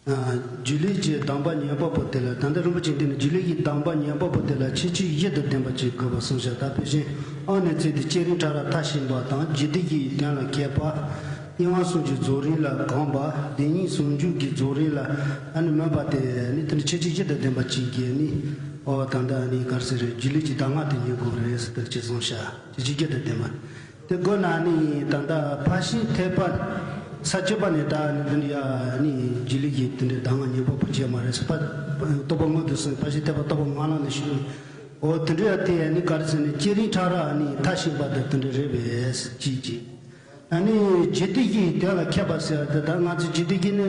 སྒྱུ་ལུས་ཀྱི་གདམས་པ་ཉན་པ་པོ་དེ་ལ་ད་ལྟ་རིན་པོ་ཆེ་འདི་ནི་སྒྱུ་ལུས་ཀྱི་གདམས་པ་ཉན་པ་པོ་དེ་ལ་ཁྱད་ཆོས་བཞི་དང་ལྡན་པ་ཅིག་དགོས་པ་གསུངས་ཤག་ད་དཔེ་ཅན་ཨང་ནས་བརྩིས་ཏེ་བསྐྱེད་རིམ་ཕྲ་རགས་མཐར་ཕྱིན་པ་དང་རྒྱུད་སྡེ་བཞིའི་དོན་ལ་མཁས་པ། དབྱེ་བ་གསུམ་གྱི་རྫོགས་རིམ་ལ་གོམས་པ། བདེན་གཉིས་ཟུང་འཇུག་གི་རྫོགས་རིམ་ལ་ཨ་ནི་སྨོན་པ་དེ་ནི་དེ་ནི་ཁྱད་ཆོས་བཞི་དང་ལྡན་པ་ཅིག་གིས་ནི་ཨོ་ད་ལྟ་ནི་ག་རེ་ཟེར་རེད། སྒྱུ་ལུས་ཀྱི་གདམས་ངག་དེ་ཉན་དགོས་རེད་ཟེར་དེར་ཅེས་གསུངས་ཤག་ཁྱད་ཆོས་བཞི་དང་ལྡན་པ། དེ་དགོས་ན་ནི་ད་ལྟ་ཕར་ཕྱིན་ཐེག་པ་ས་བཅུ་པ་ནས་ད་ནི་འདི་འདྲ་ཡ་ནི་སྒྱུ་ལུས་ཀྱི་དེ་འདྲའི་གདམས་ངག་ཉན་པ་པོ་བྱས་མ་རེད་ཟེར། ཕ་རྟོགས་པ་མངོན་དུ་སོང་ཕར་ཕྱིན་ཐེག་པ་རྟོགས་པ་སྔོན་ལ་ནས་ཞུ་ནི། འོ་དེ་འདྲ་ཡ་དེ་ནི་ག་རེ་ཟེར་ནི་བསྐྱེད་རིམ་ཕྲ་རགས་ནི་མཐར་ཕྱིན་པ་དང་དེ་འདྲ་རེད་པས་ཅིག་ཅིག་ཨ་ནི་རྒྱུད་སྡེ་བཞིའི་དོན་ལ་མཁས་པ་ཟེར་བ་དེ་ད་ང་ཚོ་རྒྱུད་སྡེ་བཞི་ནི་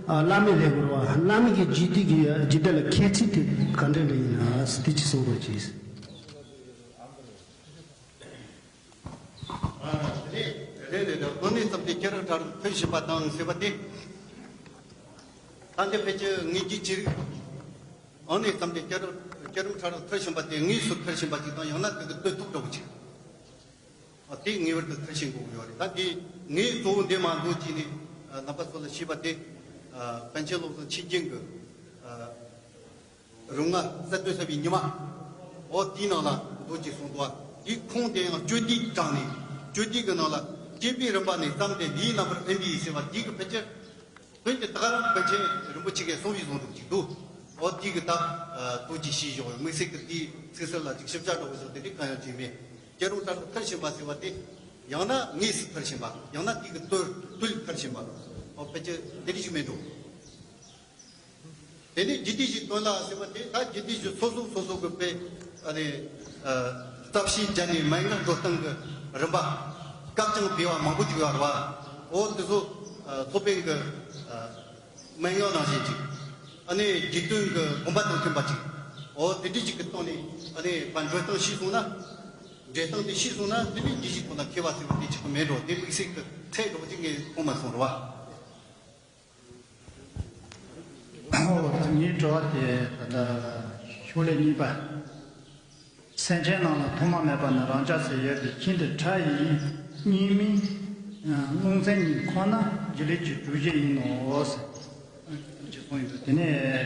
བླ་མས་ལས་དགོས་རེད་བ། བླ་མ་གི་རྒྱུད་སྡེ་གི་རྒྱུད་སྡེ་ལ་མཁས་ཚུལ་དེ་ག་འདྲ་འདྲ་ཡིན་ན་དེ་ཅིག་གསུང་རོགས་གྱིས། རེད་རེད་རེད། དངོས་གནས་ཙམ་དེ་བསྐྱེད་རིམ་ཕྲ་རགས་མཐར་ཕྱིན་པ་དང་ཟེར་བ་དེ། ད་འདི་ཕལ་ཆེར་ངེས་ཀྱི་ཅི་རིགས། དངོས་གནས་ཙམ་དེ་བསྐྱེད་རིམ་བསྐྱེད་རིམ་ཕྲ་རགས་མཐར་ཕྱིན་པ་དེ་ངེས་སུ་མཐར་ཕྱིན་པ་ཅིག་དང་ཡང་ན་དེ་གི་སྟོད་ཐུབ་འདྲ་བོ་ཅིག་ཨ་དེ་ངེས་པར་དུ་མཐར་ཕྱིན་དགོས་ཀྱི་ཡོད་རེད། ད་འདི་ངས་གཙོ་བོ་འདི་མ་འདོད་ཀྱིས་ནི་རྣམ་པ་ཚོ་ལ་ཞུས་པ་དེ། པཎ་ཆེན་བློ་བཟང་ཆོས་རྒྱན་གྱི། རུང་ང་གསལ་སྟོན་ཟབ་པའི་ཉི་མ། འོ་དེའི་ནང་ལ་མདོ་ཅིག་གསུངས་འདུག་བ། དེའི་ཁུངས་དེ་ཡང་སྤྱོད་བདེའི་གྲངས་ནས་སྤྱོད་བདེ་གི་ནང་ལ་བསྐྱེད་པའི་རིམ་པ་ནས་བརྩམས་ཏེ་ལུས་རྣམ་པར་དབེན་པའི་ཟེར་བ་དེའི་གི་ཕལ་ཆེར་དོན་གྱི་ད་ག་རང་པཎ་ཆེན་རིན་པོ་ཆེ་གིས་གསུངས་པའི་བཟོ་འདྲ་ཅིག་འདུག་འོ་དེའི་གི་ད་མདོ་ཅིག་ཤེས་བཞག་ཡོད། དམིགས་བསལ་གྱི་དེའི་ཚིག་གསལ་ལ་ཅིག་ཞིབ་ཆ་འདྲ་བོ་བཟོ་དེ་འདྲའི་གང་ཡང་བྱས་མེད། བསྐྱེད་རིམ་ཕྲ་རགས་མཐར་ཕྱིན་པ་ཟེར་བ་དེ་ཡང་ན་དངོས་སུ་མཐར་ཕྱིན་པ་ཡང་ན་དེའི་གི་སྟོད་སྟོད་མཐར་ཕྱིན་པ། འོ་ཕལ་ཆེར་དེ་འདྲ་ཞིག་མེད་འགྲོ། དེ་ནས་རྒྱུད་སྡེ་བཞིའི་དོན་ལ་ཟེར་བ་དེ་ད་རྒྱུད་སྡེ་བཞི་སོ་སོ་སོ་སོ་གི་དཔེ་ཨ་ནི་རྩ་བཤད་བརྒྱབ་ནས་མན་ངག་འགྲོ་སྟངས་ཀྱི་རིམ་པ་སྐབས་ཀྱང་འབུལ་བ་མང་པོ་ཅིག་ཡོད་རེད་བ། འོ་དེ་ཚོ་སློབ་དཔོན་གྱི་མན་ངག་ནང་བཞིན་ཅིག་ཨ་ནི་རྒྱུད་དོན་གྱི་དགོངས་པ་དང་མཐུན་པ་ཅིག་འོ་དེ་འདྲ་ཅིག་གི་སྟེང་ནས་ཨ་ནི་ཕར་འགྲོ་སྟངས་ཤེས་སོང་ན། འགྲོ་སྟངས་དེ་ཤེས་སོང་ན་དེ་ནས་རྒྱུད་བཞིའི་དོན་ལ་མཁས་པ་ཟེར་བ་དེ་ཅིག་མེད་འགྲོ། དེ་དམིགས་བསལ་གྱི་ཚད་འགྲོ་ཅིག་ངས་མཐོང་མ་སོང་རེད་བ། ཨོ་ད་ངའི་དྲི་བ་དེ་ད་ལྟ་ཤོག་ལྷེ་གཉིས་པ། སེམས་ཅན་རྣམས་ལ་ཐོག་མ་མེད་པ་ནས་རང་ཆགས་སུ་ཡོད་པའི་ཤིན་ཏུ་ཕྲ་ཡི་གཉིས་མིན་རླུང་སེམས་གཉིས་ཁོ་ན་སྒྱུ་ལུས་ཀྱི་གྲུབ་བཞི་ཡིན་ནོ་ཟེར་གྱི་གསུངས་ཡོད་འདུག་དེ་ནས་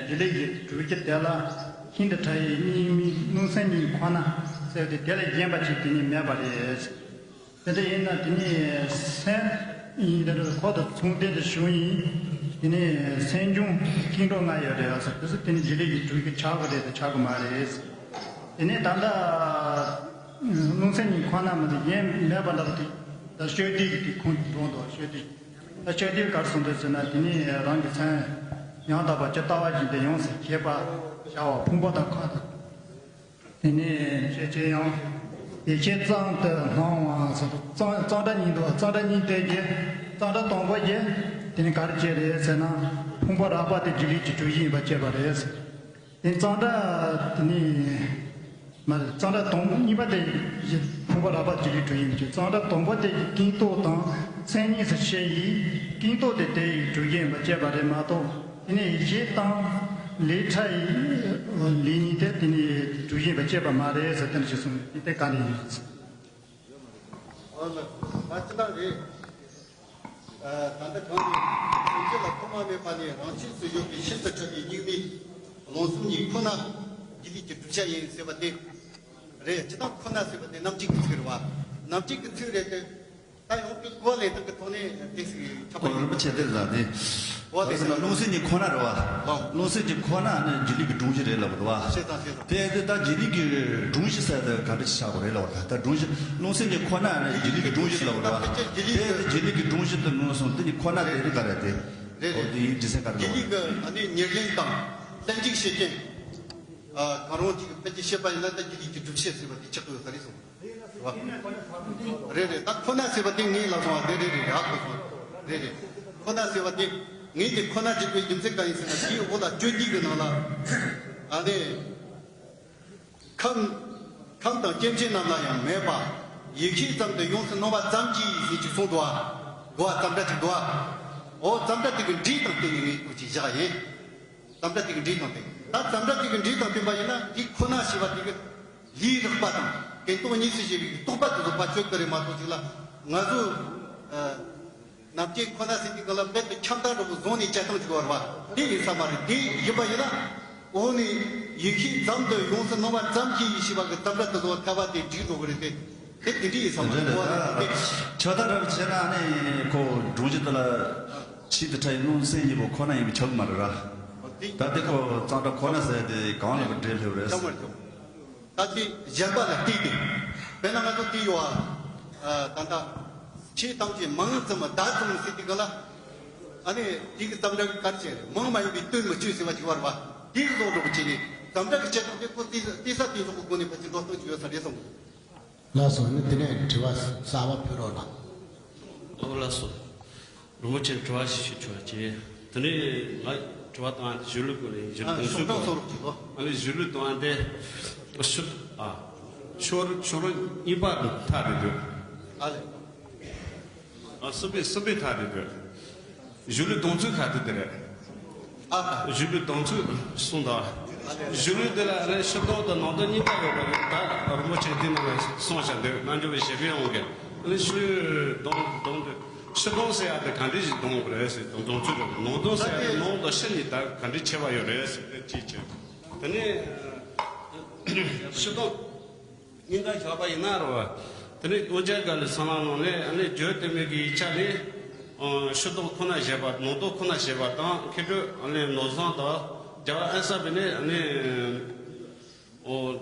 སྒྱུ་ལུས་ཀྱི་གྲུབ་བཞི་དེ་ལ་ཤིན་ཏུ་ཕྲ་ཡི་གཉིས་མིན་རླུང་སེམས་གཉིས་ཁོ་ན་ཟེར་ཏེ་དེ་ལས་གཞན་པ་ཅིག་དེ་ནི་མེད་པ་རེད། དེ་འདྲ་ཡིན་ན་དེ་ནི་སེམས་ཡིན་དེ་འདྲ་ཁོ་དང་མཚུངས་ལྡན་དུ་བྱུང་ཡིན། དེ་ནི་སེམས་བྱུང་སྐྱེ་འགྲོ་ལྔ་ཡོད་རེད་ཟེར། དེ་ཚོ་དེ་ནི་སྒྱུ་ལུས་ཀྱི་གྲུབ་བཞི་ཆགས་ཀྱི་རེད་དང་ཆགས་ཀྱི་མ་རེད། དེ་ནི་ད་ལྟ་རླུང་སེམས་གཉིས་ཁོ་ན་མ་གཏོགས་གཞན་མེད་པ་འདྲ་པོ་དེ་ད་སྤྱོད་བདེ་གི་དེ་ཁུངས་འགྲོ་འདུག་སྤྱོད་བདེ་ད་སྤྱོད་བདེ་གར་སོང་འདུག་ཟེར་ན་དེ་ནི་རང་གི་མཚན། ཡང་དག་པར་ཇི་ལྟ་བ་བཞིན་དུ་ཡོངས་སུ་ཤེས་པར་བྱའོ། ཕུང་པོ་དང་ཁམས་དང་། དེ་ནས་ཤེས་བྱེད་ཡང་། ཡེ་ཤེས་ཙམ་དུ་སྣང་བ་ཟེར། ཙམ་ཙམ་སྒྲ་གཉིས་འདུག་ཙམ་སྒྲ་གཉིས་དེ་གི་ཙམ་སྒྲ་དང་པོ་གི་དེ་ནི་ག་རེ་བྱས་རེད་ཟེར་ན། ཕུང་པོ་རགས་པ་དེ་རྒྱུ་ལས་ཀྱི་གྲུ་བཞི་ཡིན་པར་བཤད་པ་རེད། དེ་ཙམ་སྒྲ་དེ་ནི་མ་རེད། ཙམ་སྒྲ་དང་གཉིས་པ་དེ་ཕུང་པོ་རགས་པ་རྒྱུ་ལས་གྲུ་བཞི་ཡིན་པ་བྱས། ཙམ་སྒྲ་དང་པོ་དེ་ཀུན་རྟོག་དང་མཚན་ཉིད་སུ་ཤེས་ཡིས་ཀུན་རྟོག་དེ་དེ་ཡི་གྲུ་བཞི་ཡིན་པར་བཤད་པ་རེད་མ་གཏོགས། དེ་ནས་ཡེ་ཤེས་དང་ལས་ཕྲ་ཡི་ལས་གཉིས་དེ་དེ་ནི་གྲུ་བཞི་ཡིན་པར་བཤད་པ་མ་རེད་ཟེར། དེ་འདྲ་ཞིག་གསུངས། དེ་ག་ནས་ཡིན། འོ་ན་ད་ཅི་ལྟར་རེད། ཨ། ད་ལྟ་གང་ནས་སེམས་ཅན་ལ་ཐོག་མ་མེད་པ་ནས་རང་ཆས་སུ་ཡོད་པའི་ཤིན་ཏུ་ཕྲ་བའི་སྙིགས་མའི་རླུང་གསུམ་གཉིས་ཁོ་ན་རྒྱུ་ལས་ཀྱི་གྲུབ་ཆ་ཡིན་ཟེར་བ་དེ་རེད། སྤྱིར་བཏང་ཁོ་ན་ཟེར་བ་དེ་རྣམ་བཅད་ཀྱི་ཚིག་རེད་བ། རྣམ་བཅད་ཀྱི་ཚིག་རེད་དེ། ད་ཡང་དེ་གོ་ལེན་སྟངས་ཀྱི་ཐོག་ནས་དེ་ཟིག་ཁྱབ་པ་ཁོ་རིན་པོ་ཆེ་དེ་ལ་དེ། འོ་དེ་ཟེར་ན་རླུང་སེམས་གཉིས་ཁོ་ན་རེད་བ། ཨོ། རླུང་སེམས་གཉིས་ཁོ་ན་ནི་རྒྱུ་ལས་ཀྱི་སྒྲོམ་གཞི་རེད་ལབ་རེད་བ། ཤེས་དང་ཤེས་དང་། དེ་དེ་ད་རྒྱུ་ལས་ཀྱི་སྒྲོམ་གཞི་ཟེར་དེ་ག་འདྲ་ཆགས་པ་རེད་ལབ་རེད། ད་སྒྲོམ་གཞི་རླུང་སེམས་གཉིས་ཁོ་ན་ནི་རྒྱུ་ལས་ཀྱི་སྒྲོམ་གཞི་ལབ་རེད་བ། དེ་རྒྱུ་ལས་ཀྱི་སྒྲོམ་གཞི་དེ་ངོས་བཟུང་། དེ་གཉིས་ཁོ་ན་དེ་རིགས་ག་རེད་དེ། རེད་རེད། འོ་དེ་ཡིག་འབྲི་སེ་ག་རེད་རྒྱུ་ལས་ལབ་རེད། ཀྱི་ཨ་ནི་ཉེར་ལེན་དང་ལྷན་ཅིག་བྱེད་རྐྱེན། ཨ། གང་རུང་ཅིག་ཕལ་ཆེར་བཤད་པ་ཡིན་ན་ད་རྒྱུ་ལས་ཀྱི་སྒྲུབ་བྱེད་ཟེར་བ་དེ་ཆགས་ཀྱི་ཡོད་ས་རེད་གསུངས། རེད་བ། རེད་རེད། ད་ཁོ་ན་ཟེར་བ་དེ་ངས་ལབ་སོང་བ་དེ་རེད་རེད། ཧ་གོ་སོང་། རེད་རེད། ཁོ་ན་ཟེར་བ་དེ་ངས་དེ་ཁོ་ན་བརྗོད་པའི་རྒྱུ་མཚན་གང་ཡིན་ཟེར་ན། དེའི་འོག་ལ་བརྗོད་འདི་གི་ནང་ལ། ཨ་ནི། ཁམས། ཁམས་དང་སྐྱེ་མཆེད་རྣམས་ལ་ཡང་མེད་པ། ཡེ་ཤེས་ཙམ་དུ་ཡོངས་སུ་སྣང་བ་ཙམ་གྱིས་ཟེར་ཅིག་གསུངས་འདུག་བ། འདུག་བ། ཙམ་སྒྲ་ཅིག་འདུག་བ། འོ་ཙམ་སྒྲ་དེ་གི་འབྲས་དང་བསྟུན་ནས་ངས་ཐུགས་ཀྱིས་བཞག་ཡིན། ཙམ་སྒྲ་དེ་གི་འབྲས་དང་བསྟུན། ད་ཙམ་སྒྲ་དེ་གི་འབྲས་དང་བསྟུན་པ་ཡིན་ན་དེ་ཁོ་ན་ཞེས་པ་དེ་གི་ལས་རགས་པ་དང་ཀུན་རྟོག་གཉིས་སུ་ཕྱེ་བའི་རྟོག་པ་དེ་ཚོ་ཕར་ཆོད་ཀྱི་རེད་མ་གཏོགས། ཅིག་ལ་ང་ཚོ་ཨ་རྣམ་བཅད་ཁོ་ན་ཟེར་དུས་སྒང་ལ་རྦད་དེ་ཁྱབ་བརྡལ་འདྲ་པོ་བཟུང་ནས་བྱེད་སྟངས་ཅིག་ཡོད་རེད་བ། དེ་ཡིན་ས་མ་རེད། དེ་ཡིན་པ་ཡིན་ན་འོ་ནི་ཡེ་ཤེས་ཙམ་དུ་ཡོངས་སུ་སྣང་བ་ཙམ་གྱིས་ཡིན་ཞེས་པ་གི་ཙམ་སྒྲ་དེ་ཚོ་ཐལ་བ་དེ་འགྲིག་འགྲོ་གི་རེད་དེ། དེ་དེ་འདྲ་ཡིན་ས་མ་རེད། འོ་ནི་དེ་ཆོད་ད་འདྲ་པོ་བྱས་ན་ནི་ཁོ་སྒྲོམ་གཞི་དེ་ལ་ཤིན་ཏུ་ཕྲ་ཡི་རླུང་སེམས་གཉིས་པོ་ཁོ་ན་ཡིན་པས་ཁྱབ་གི་མ་རེད་ར། དེ་ད་དེ་ཁོ་ཙམ་སྒྲ་ཁོ་ན་ཟེར་དེ་གང་ལ་གི་འབྲས་སླེབས་རེད། ད་ལྟའི་གཞན་པ་ལ་བལྟས་ཏེ། དཔེར་ན་ང་ཚོ་དེ་ཡོད་ཨ། ད་ལྟ་ཆོས་ཐམས་ཅད་མིང་ཙམ་བརྡ་ཙམ་ཟེར་དུས་སྒང་ལ། ཨ་ནི་དེ་གི་ཙམ་སྒྲ་གི་ག་རེ་བྱས་རེད། མིང་མ་ཡིན་པའི་དོན་མི་སྤྱོད་ཟེར་བ་ཅིག་ཡོད་རེད་བ། དེ་གི་བཟོ་འདྲ་པོ་བྱས་ནས་ཙམ་སྒྲ་གི་བྱེད་སྟངས་དེ་ཁོ་བལྟས་ས་བལྟས་ས་དེ་ཚོ་གི་སྒོ་ནས་ཕལ་ཆེར་འགྲོ་སྟངས་ཅིག་ཡོད་ས་རེད་བསམ་གི། ལགས་སོ། ཨ་ནི་དེ་ནས་དྲི་བ་གསར་པ་ཕུལ་རོགས་གནང་། ཨོ་ལགས་སོ། རིན་པོ་ཆེ་དྲི་བ་ཞིག་ཞུ་ཆོག་ཅེས། དེ་ནས་ང་དྲི་བ་བཏང་ཡ་དེ་གཞུང་ལུགས་སྐོར་ནས་གཞི་རུ་ཨ་དོན་ཚུལ་ཤོག་གྲངས་སྐོར། གསོག་རོགས་གྱིས་ལོ། ཨ་ནི་གཞུང་ལུགས་བཏང་ཡ་དེ་ཤོ་ཨ་ཤོ་ཤོ་རོ་གཉིས་པ་མཐའ་དེ་དུས། ཨ་ལེ། ཨ་གསུམ་པའི་གསུམ་པའི་མཐའ་དེ་དུས། གཞུང་ལུགས་དོན་ཚུལ་ཁ་དེ་དེ་རེད། ཨ་ཨ། གཞུང་ལུགས་དོན་ཚུལ་གསུངས་དང་། གཞུང་ལུགས་དེ་ལ་ཨ་ནི་ཕྱི་ལྡོག་དང་ནང་ལྡོག་གཉིས་ཀ་ཡོད་པ་རེད། ད་རིན་པོ་ཆེ་དེ་ནང་ལ་གསུངས་བཞག་འདུག་རྣལ་འབྱོར་པའི་ཞེ་དགུའི་དབང་གིས། ཨ་ནི་ཕྱི་ལྡོག་ལྡོག་དེ་ཕྱི་ལྡོག་ཟེར་ཡ་དེ་ག་འདྲ་ཞིག་ལྡོག་དགོས་རེད་ཟེར་དོན་དོན་ཚུལ་རེད། ནང་ལྡོག་ཟེར་ཡ་དེ་ནང་དང་ཕྱི་གཉིས་ད་ག་འདྲ་ཁྱད་པར་ཡོད་རེད་ཟེར་དེ་གཅིག་བྱས། དེ་ནས་ཕྱི་ལྡོག་གཉིས་ཀ་བཞག་པ་ཡིན་ན་རེད་བ། དེ་ནས་ལྟོ་འཇལ་ག་ལེ་གསང་སྔགས་ནང་ནས་ཨ་ནི་རྒྱུད་དེ་མིན་གྱི་ཡིག་ཆ་ནས་ཨ་ཕྱི་ལྡོག་ཁོ་ན་བཞེད་པ། ནང་ལྡོག་ཁོ་ན་བཞེད་པ་དང་། མཁས་གྲུབ་ཨ་ནི་ནོར་བཟང་དང་རྒྱལ་བ་ཨེ་ས་པའི་ནས་ཨ་ནི་ཨོ་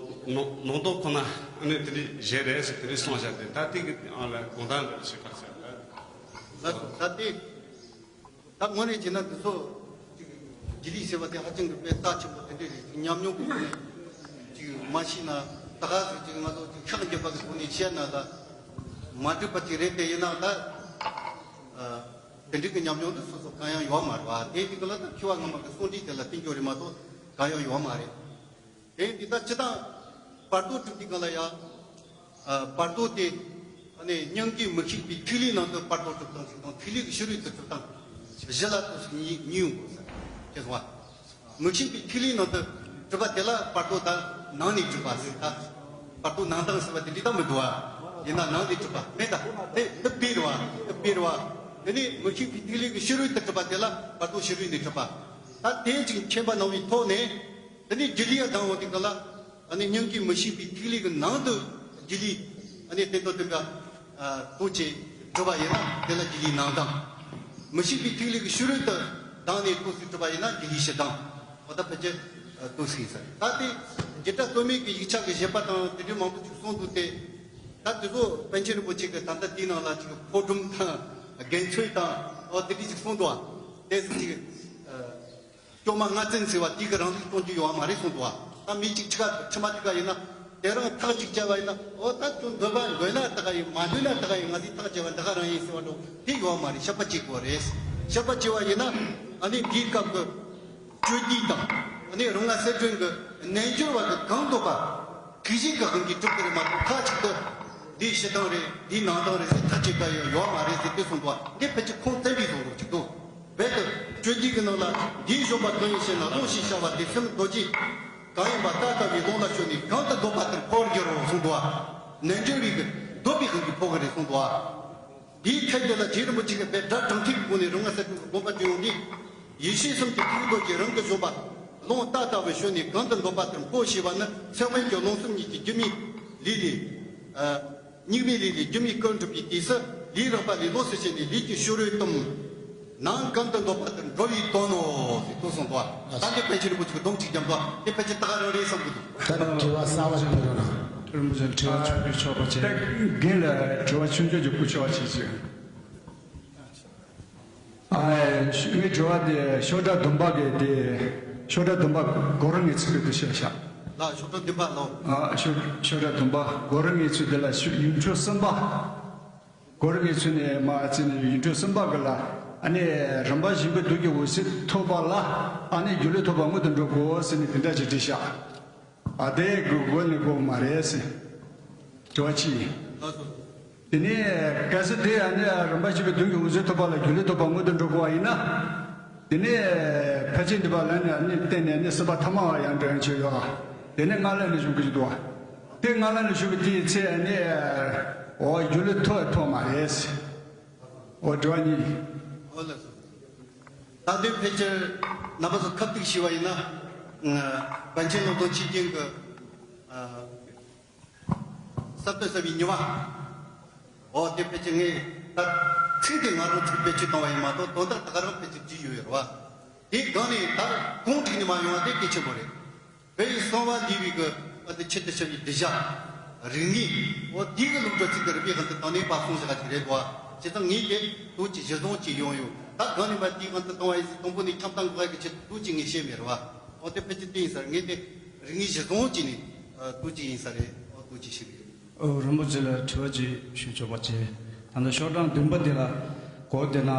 ནང་ནང་ལྡོག་ཁོ་ན་ཨ་ནི་དེ་འདྲ་བཞེད་རེད་ཟེར་དེ་འདྲ་གསུངས་བཞག་སྟེ། ད་དེ་གི་ཨ་ལ་དགོངས་དག་འདྲ་ཞིག་ག་ཟེར་ད། ལགས་སོ། ད་དེ། ད་དངོས་གནས་བྱས་ན་འདི་ཚོ་ཅིག་རྒྱུ་ལས་ཟེར་བ་དེ་ཧ་ཅང་གི་དཔེ་རྩ་ཆེན་པོ་དེ་འདྲ་རེད། ཅིག་ཉམས་མྱོང་གི་སྒོ་ནས་ཅིག་མ་ཤེས་ན་ད་ག་ཟེ་ཅིག་ང་ཚོ་ཅིག་ཤག་འགྱེད་པ་གི་སྒོ་ནས་བཤད་ན་ད་མ་འགྲིག་པ་ཅིག་རེད། དེ་ཡིན་ན་ད་ཨ་དེ་འདྲ་གི་ཉམས་མྱོང་འདི་སོ་སོ་གང་ཡང་ཡོད་མ་རེད་བ། དེ་ཅིག་ལ་ད་མཁས་པ་སྔ་མ་གི་གསུང་འདི་དེ་ལ་བརྟེན་རྒྱུ་རེད་མ་གཏོགས་གང་ཡང་ཡོད་མ་རེད། དེ་འདི་ལྟར་སྤྱིར་བཏང་བར་དོ་གྲུབ་དུས་སྒང་ལ་ཡང་། ཨ་བར་དོ་དེ་ཨ་ནི་སྙིང་གའི་མི་ཤིགས་པའི་ཐིག་ལེའི་ནང་དུ་བར་དོ་གྲུབ་སྟངས་ཤིག་དང་། ཐིག་ལེ་གི་ཕྱི་རོལ་དུ་གྲུབ་སྟངས་བཞི་ལ་ཐུགས་སུ་ཉེ་ཉེ་ཡོང་དགོས་ཟེར། ཤེས་སོང་ང་། མི་ཤིགས་པའི་ཐིག་ལེའི་ནང་དུ་གྲུབ་པ་དེ་ལ་བར་དོ་དང་ནང་ནས་གྲུབ་པ་ཟེར། ད་བར་དོ་ནང་དང་ཟེར་བ་དེ་འདྲ་ད་མི་འདུག་བ། ཡིན་ན་ནང་ནས་གྲུབ་པ་མེད་ད། དེ་ནི་དཔེ་རེད་བ། དཔེ་རེད་བ། དེ་ནི་མི་ཤིགས་པའི་ཐིག་ལེ་གི་ཕྱི་རོལ་དུ་གྲུབ་པ་དེ་ལ་བར་དོ་ཕྱི་རོལ་ནས་གྲུབ་པ། ད་དེ་ཅིག་མཁྱེན་པ་གནང་བའི་ཐོག་ནས། དེ་ནས་རྒྱུ་ལས་ཡར་ལྡང་འོང་དུས་སྒང་ལ། ཨ་ནི་སྙིང་གའི་མི་ཤིགས་པའི་ཐིག་ལེ་གི་ནང་དུ་རྒྱུ་ལས་ཨ་ནི་བསྟན་དོན་སྟོན་པ་ཐུགས་རྗེས་གྲུབ་པ་ཡིན་ན་དེ་ལ་རྒྱུ་ལས་ནང་ལྡང་། མི་ཤིགས་པའི་ཐིག་ལེ་གི་ཕྱི་རོལ་དུ་ལྡང་ནས་ཐུགས་སུ་གྲུབ་པ་ཡིན་ན་རྒྱུ་ལས་ཕྱི་ལྡང་། འོ་ད་ཕལ་ཆེར་ཐུགས་སུ་ཡིན་ས་རེད། ད་དེ་འཇིགས་སྐྲག་རྩོད་མེད་ཀྱི་ཡིག་ཆ་གི་བཞེད་པ་དང་དེ་འདྲའི་མང་པོ་ཅིག་གསུངས་འདུག་སྟེ། ད་དེ་ཚོ་པཎ་ཆེན་རིན་པོ་ཆེ་གི་ད་ལྟ་དེའི་ནང་ལ་ཅིག་ཕོ་སྒྲོམ་དང་དགེ་ཚུལ་དང་འོ་དེ་འདྲའི་ཅིག་གསུངས་འདུག་བ། དེ་ཚོ་ཅིག་གཏོར་མ་ལྔ་བཙན་ཟེར་བ་དེ་གི་རང་ལུགས་གཏོང་རྒྱུ་ཡོད་མ་རེད་གསུངས་འདུག་བ། ད་མི་གཅིག་ཕྱི་ཁ་ཕྱི་མ་དེ་ག་ཡིན་ན་དེ་རང་ཐག་གཅིག་བཅད་པ་ཡིན་ན། འོ་ད་ཁྱོད་འདོད་པ་འདོད་ན་དེ་ག་ཡིན། མ་འདོད་ན་དེ་ག་ཡིན། ང་ཚོས་ཐག་བཅད་པ་འདི་ག་རང་ཡིན་ཟེར་བ་འདྲ་དེ་ཡོད་མ་རེད། བཤད་པ་བྱེད་དགོས་རེད། བཤད་པ་བྱེད་པ་ཡིན་ན་ཨ་ནི་འདིའི་སྐབས་ཀྱི་སྤྱོད་བདེ་དང་ཨ་ནི་རང་ལ་གསལ་སྒྲོན་གྱི་རྣལ་འབྱོར་བ་གི་གང་འདོད་པ་གི་གཞི་གི་དབང་གིས་གྲུབ་པ་རེད་མ་གཏོགས། ཁ་ཅིག་ཏུ་འདི་ཕྱི་ཐང་རེད། འདི་ནང་ཐང་རེད་ཟེར་ཐག་བཅད་པ་ཡོད་མ་རེད་ཟེར་དེ་གསུངས་འདུག་བ། འདི་ཕལ་ཆེར་ཁུངས་བཙན་པའི་གསུང་རོགས་ཅིག་འདུག་རྦད་དེ་སྤྱོད་བདེ་གི་ནང་ལ་འདིའི་གཞོན་པ་གང་ཡིན་ཞེ་ན། ཀློང་ཞེས་བྱ་བ་དེ་སེམས་རྡོ་རྗེ་གང་ཡིན་པ་ད་ལྟ་བའི་ཀློང་ལ་ཞོན་ནས་གང་དུ་འདོད་པ་དེར་འཕོ་བར་འགྱུར་རོ་གསུངས་འདུག་བ། རྣལ་འབྱོར་བའི་གི་འདོད་པའི་དབང་གིས་འཕོ་གི་རེད་གསུངས་འདུག་བ། འདིའི་ཐད་དེ་ལ་རྗེ་རིན་པོ་ཆེ་གིས་དཔེ་སྒྲ་དྲང་ཐིག་གི་སྒོ་ནས་རང་ངོ་གསལ་སྒྲོན་གྱི་དགོངས་པ་བརྗོད་ཡོང་དུས། ཡེ་ཤེས་གསུམ་གྱི་ཐིག་རྡོ་རྗེ་རང་གི་བཞོན་པ་ཀློང་ད་ལྟ་བའི་ཞོན་ནས་གང་དུ་འདོད་པ་དེར་འཕོ་ཞེས་པ་ནི་ཚེ་དབང་གི་ཀློང་གསུམ་གཉིས་ཀྱི་སྒྱུ་མའི་ལས་ལས། ཨ། གཉུག་མའི་ལས་ལས་སྒྱུ་མའི་སྐུར་འགྲུབ་པའི་དུས་སུ་ལས་རགས་པ་ལས་ལོགས་སུ་ཕྱེ་ནས་ལས་ཀྱི་ཕྱི་རོལ་ཏུ་ནང་གང་དུ་འདོད་པ་དེར་འགྲོ་བའི་དོན་ནོ་ཟེར་དུ་གསུངས་འདུག་བ། ད་འདི་པཎ་ཆེན་རིན་པོ་ཆེ་གིས་སྡོམ་གཅིག་བརྒྱབ་འདུག་བ། དེ་ཕལ་ཆེར་ད་ག་རང་རེད་བསམ་གྱི་འདུག་ད་དྲི་བ་གསར་པ་ཞིག་འདུག་ན། རིན་པོ་ཆེ་དྲི་བ་ཆུང་ཆུང་ཆོག་པ་བྱེད། རྒན་ལ་དྲི་བ་ཆུང་ཆུང་ཅིག་བསྐུར་ཆོག་པ་བྱེད་ཅིག་ཨ། ངའི་དྲི་བ་དེ་ཤོག་གྲངས་བདུན་པ་གི་དེ། ཤོག་གྲངས་བདུན་པ་གོ་རིམ་ངེས་ཚིག་གི་དུ་ཤོད་ཤག་ལ། ཤོག་གྲངས་བདུན་པ་ལོ། ཨ། ཤོག་ཤོག་གྲངས་བདུན་པ་གོ་རིམ་ངེས་ཚིག་དེ་ལ་ཤོ་ཡིག་འཕྲོས་གསུམ་པ། གོ་རིམ་ངེས་ཚིག་ནས་མར་བརྩིས་ནས་ཡིག་འཕྲོས་གསུམ་པ་གི་ལ། ཨ་ནི་རིམ་པ་བཞིན་པའི་གདུལ་བྱའི་འོད་གསལ་ཐོབ་པ་ལ། ཨ་ནི་སྒྱུ་ལུས་ཐོབ་པ་སྔོན་དུ་འགྲོ་དགོས་ཟེར་ནས་དེ་འདྲ་ཅིག་བྲིས་ཤག་ཨ། དེ་གི་སྒོ་ནས་དགོས་མ་རེད་ཟེར། དྲི་བ་གཅིག་དེ་ནས་གལ་སྲིད་དེ་ཨ་ནི་རིམ་པ་བཞི་པའི་དོན་གྱི་འོད་གསལ་ཐོབ་པ་ལ་སྒྱུ་ལུས་ཐོབ་པ་སྔོན་དུ་འགྲོ་དགོས་པ་ཡིན་ན། དེ་ནས་ཕལ་ཆེར་འདི་པ་ལ་ནི་ཨ་ནི་བརྟེན་ནས་ནི་སྲིད་པ་ཐ་མ་བ་ཡང་འདྲ་ཡང་ཆེ་ཡོད། དེ་ནས་སྔ་ལ་ནས་བྱུང་གི་འདུག་དེ་སྔ་ལ་ནས་བྱུང་གི་དེའི་ཚེ་ཨ་ནི། འོ་སྒྱུ་ལུས་ཐོབ་ཐོབ་མ་རེད། འོ་དྲི་བ་གཉིས། འོ་ལགས་སོ། ད་དུང་ཕལ་ཆེར་རྣམ་པ་ཚོ་ཁ་ཐུག་ཞུས་པ་ཡིན་ན། ཨ། པཎ་ཆེན་ཀློང་རྡོལ་ཆོས་རྒྱན་གྱི། ཨ། གསར་གཏོད་གསར་བའི་ཉི་མ། འོ་དེ་ཕལ་ཆེར་ངས་ད་ཚིག་དེ་ང་རང་ཚིག་བེད་སྤྱོད་བཏང་བ་ཡིན་མ་གཏོགས་དོན་དག་ད་ག་རང་ཕལ་ཆེར་བྲིས་ཡོད་རེད་བ། དེའི་སྒང་ནས་ད་གོང་བསྒྲིགས་ནས་མ་ཡོང་བ་དེ་གལ་ཆེན་པོ་རེད། བོད་ཡིག་གསང་བ་འདུས་པའི་གི་ཨ་ཏི་ཆེད་དུ་བྱ་བའི་གདུལ་བྱ། རིག་གནས། འོ་དེའི་གི་ལུགས་སྲོལ་ཚིག་གི་རིག་པའི་དབང་དུ་བཏང་ནས་པ་གསུངས་བཞག་ག་ཅིག་རེད་དོ། བྱས་ཙང་ངས་དེ་ཏོག་ཅིག་གཞི་བཟུང་བྱས་ཡོང་ཡོད། ད་གང་ནས་པ་དེའི་དབང་དུ་བཏང་བ་ཡིན་ཟེར་དང་པོ་ནས་ཁྱབ་སྟངས་འགོག་ཡ་གི་ཆེད་དུ་ཏོག་ཅིག་ངས་བཤད་མེད་རེད་བ། འོ་དེ་ཕལ་ཆེར་དེ་ཡིན་ས་རེད། ངས་དེ་རིག་གནས་གཞི་བཟུང་བྱས་ནས་ཨ་ཏོག་ཅིག་ཡིན་ས་རེད། འོ་ཏོག་ཅིག་ཞིག་རེད། ཨོ། རིན་པོ་ཆེ་ལ་དྲི་བ་ཅིག་ཞུ་ཆོག་པ་བྱེད། ད་ལྟ་ཤོག་གྲངས་བདུན་པ་འདི་ལ་གོ་བདེ་ན། ཨ།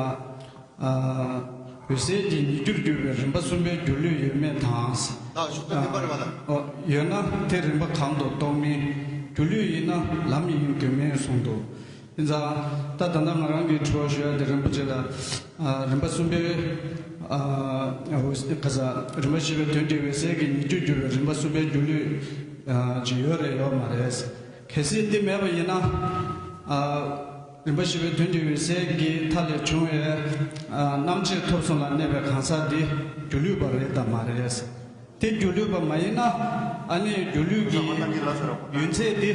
འོད་གསལ་གྱི་ཉིས་འགྱུར་གྱུར་པའི་རིམ་པ་གསུམ་པའི་སྒྱུ་ལུས་ཡོད་མེད་དང་། ད་ཤོག་གྲངས་བདུན་པ་རེད་བ་ལ། ཨོ། ཡོད་ན་དེ་རིམ་པ་གང་དུ་གཏོགས་མིན། སྒྱུ་ལུས་ཡིན་ན་ལམ་ཡིན་དགོས་མིན་གསུངས་འདུག་ཡིན་ཙང་ད་ད་ལྟ་ང་རང་གིས་དྲི་བ་ཞུ་ཡ་དེ་རིན་པོ་ཆེ་ལ། ཨ། རིམ་པ་གསུམ་པའི། ཨ། འོད་ག་ས་རིམ་པ་བཞི་པའི་དོན་གྱི་འོད་གསལ་གྱི་ཉིས་འགྱུར་གྱུར་པའི་རིམ་པ་གསུམ་པའི་སྒྱུ་ལུས། ཨ། ཅིག་ཡོད་རེད་ཡོད་མ་རེད། གལ་སྲིད་འདི་མེད་པ་ཡིན་ན། ཨ། རིམ་པ་བཞི་པའི་དོན་གྱི་འོད་གསལ་གྱི་མཐའ་ལས་བྱུང་བའི། ཨ། རྣམ་མཆེད་ཐོབ་གསུམ་ལ་གནས་པའི་གང་ཟག་འདི་སྒྱུ་ལུས་པ་རེད་དམ་མ་རེད། དེ་སྒྱུ་ལུས་པ་མ་ཡིན་ན། ཨ་ནི་སྒྱུ་ལུས་ཀྱི་ཡོན་ཚད་དེ།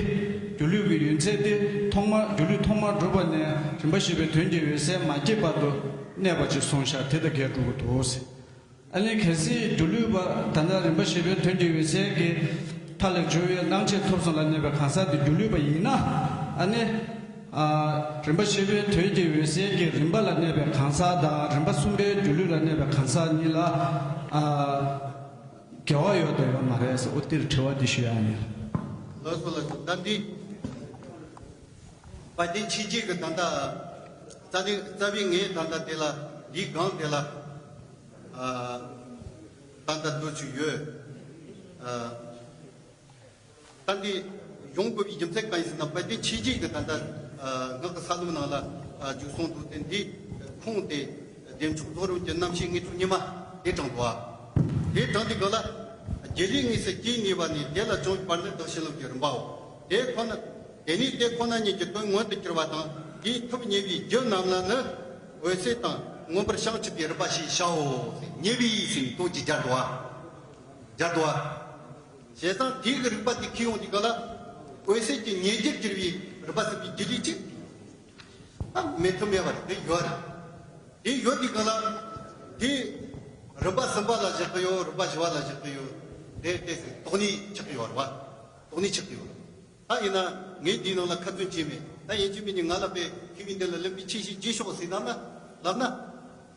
སྒྱུ་ལུས་ཀྱི་ཡོན་ཚད་དེ་ཐོག་མར་སྒྱུ་ལུས་ཐོག་མར་གྲུབ་པ་ནས་རིམ་པ་བཞི་པའི་དོན་གྱི་འོད་གསལ་མ་སྐྱེས་བར་དུ་གནས་པ་ཅིག་གསུངས་ཤག་དེ་དང་འགལ་འགྲོ་གི་འདུག་ཨ་ནི་གལ་སྲིད་སྒྱུ་ལུས་པ་ད་ལྟ་རིམ་པ་བཞི་པའི་དོན་གྱི་འོད་གསལ་གྱི་མཐའ་ལས་བྱུང་བའི་རྣམ་མཆེད་ཐོབ་གསུམ་ལ་གནས་པའི་གང་ཟག་དེ་སྒྱུ་ལུས་པ་ཡིན་ན། ཨ་ནི། ཨ། རིམ་པ་བཞི་པའི་དོན་གྱི་འོད་གསལ་གྱི་རིམ་པ་ལ་གནས་པའི་གང་ཟག་དང་རིམ་པ་གསུམ་པའི་སྒྱུ་ལུས་ལ་གནས་པའི་གང་ཟག་གཉིས་ལ། ཨ། འགལ་བ་ཡོད་དང་ཡོད་མ་རེད་ཟེར། འོ་དེར་དྲི་བ་འདི་ཞུ་ཡ་ཡིན། ལགས་སོ་ལགས་སོ། ད་འདི་དཔལ་ལྡན་ཆོས་རྒྱལ་གྱི་ད་ལྟ་རྩ་བའི་རྩ་བའི་ངའི་ད་ལྟ་དེ་ལ་འདིའི་སྒང་དེ་ལ། ཨ། ད་ལྟ་འདོད་ཚུལ་ཡོད། ཨ། ད་འདི་ཡོང་དགོས་པའི་རྒྱུ་མཚན་གང་ཡིན་ཟེར་ན། དཔལ་ལྡན་ཆོས་རྒྱལ་གྱི་ད་ལྟ། ཨ། སྔགས་ཀྱི་ས་ལམ་ནང་ལ། ཨ། འཇུག་སོང་འདུག་སྟེ། འདི་ཁུངས་དེ་བདེ་མཆོག་རྫོགས་རིམ་གྱི་རྣམ་བཤད་དངོས་གྲུབ་ཉི་མ་དེ་དྲངས་འདུག་ཨ། དེ་དྲངས་དུས་སྒང་ལ། རྒྱུ་ལུས་དངོས་སུ་སྐྱེས་ནུས་པ་ནས་དེ་ལ་བྱུང་བའི་བར་ནི་བདག་བྱིན་རླབས་ཀྱི་རིམ་པའོ། དེ་ཁོ་ན། དེ་ནས་དེ་ཁོ་ན་ཉིད་ཀྱི་དོན་མངོན་དུ་གྱུར་པ་དང་དེའི་ཐུབ་ཉེ་བའི་རྒྱུ་རྣམས་ལ་ནི་འོད་གསལ་དང་མངོན་པར་བྱང་ཆུབ་པའི་རིམ་པ་ཞེས་བྱའོ། ཉེ་བའི་ཟེར་ནས་ཏོག་ཅིག་སྦྱར་འདུག་ཨ། སྦྱར་འདུག་ཨ། བྱས་ཙང་དེའི་གི་རིགས་པ་དེ་ཁྱེར་ཡོང་དུས་སྒང་ལ། འོད་གསལ་གྱི་ཉེ་རྒྱུར་གྱུར་པའི་རིམ་པ་ཟེར་བའི་རྒྱུ་ལུས་གཅིག་ད་མེད་ཐབས་མེད་པ་རེད། དེ་ཡོད་རེད། དེ་ཡོད་དུས་སྒང་ལ། དེ་རིམ་པ་གསུམ་པ་ལ་བཞག་གི་ཡོད། རིམ་པ་བཞི་བ་ལ་བཞག་གི་ཡོད། དེ་དེ་ཟེར་དོགས་གནས་ཆགས་ཀྱི་ཡོད་རེད་བ། དོགས་གནས་ཆགས་ཀྱི་ཡོད་རེད། ད་ཡིན་ན་ངས་འདིའི་ནང་ལ་ཁ་ཚོན་བྱས་མེད། ད་ཡིན་གཅིག་མིན་གཉིས་ང་ལ་དཔེ་ཐེག་པའི་མདུན་ལ་ལེན་པའི་ཆོས་ཤིག་བྱེད་ཤོག་ཟེར་ན་ན་ལབ་ན།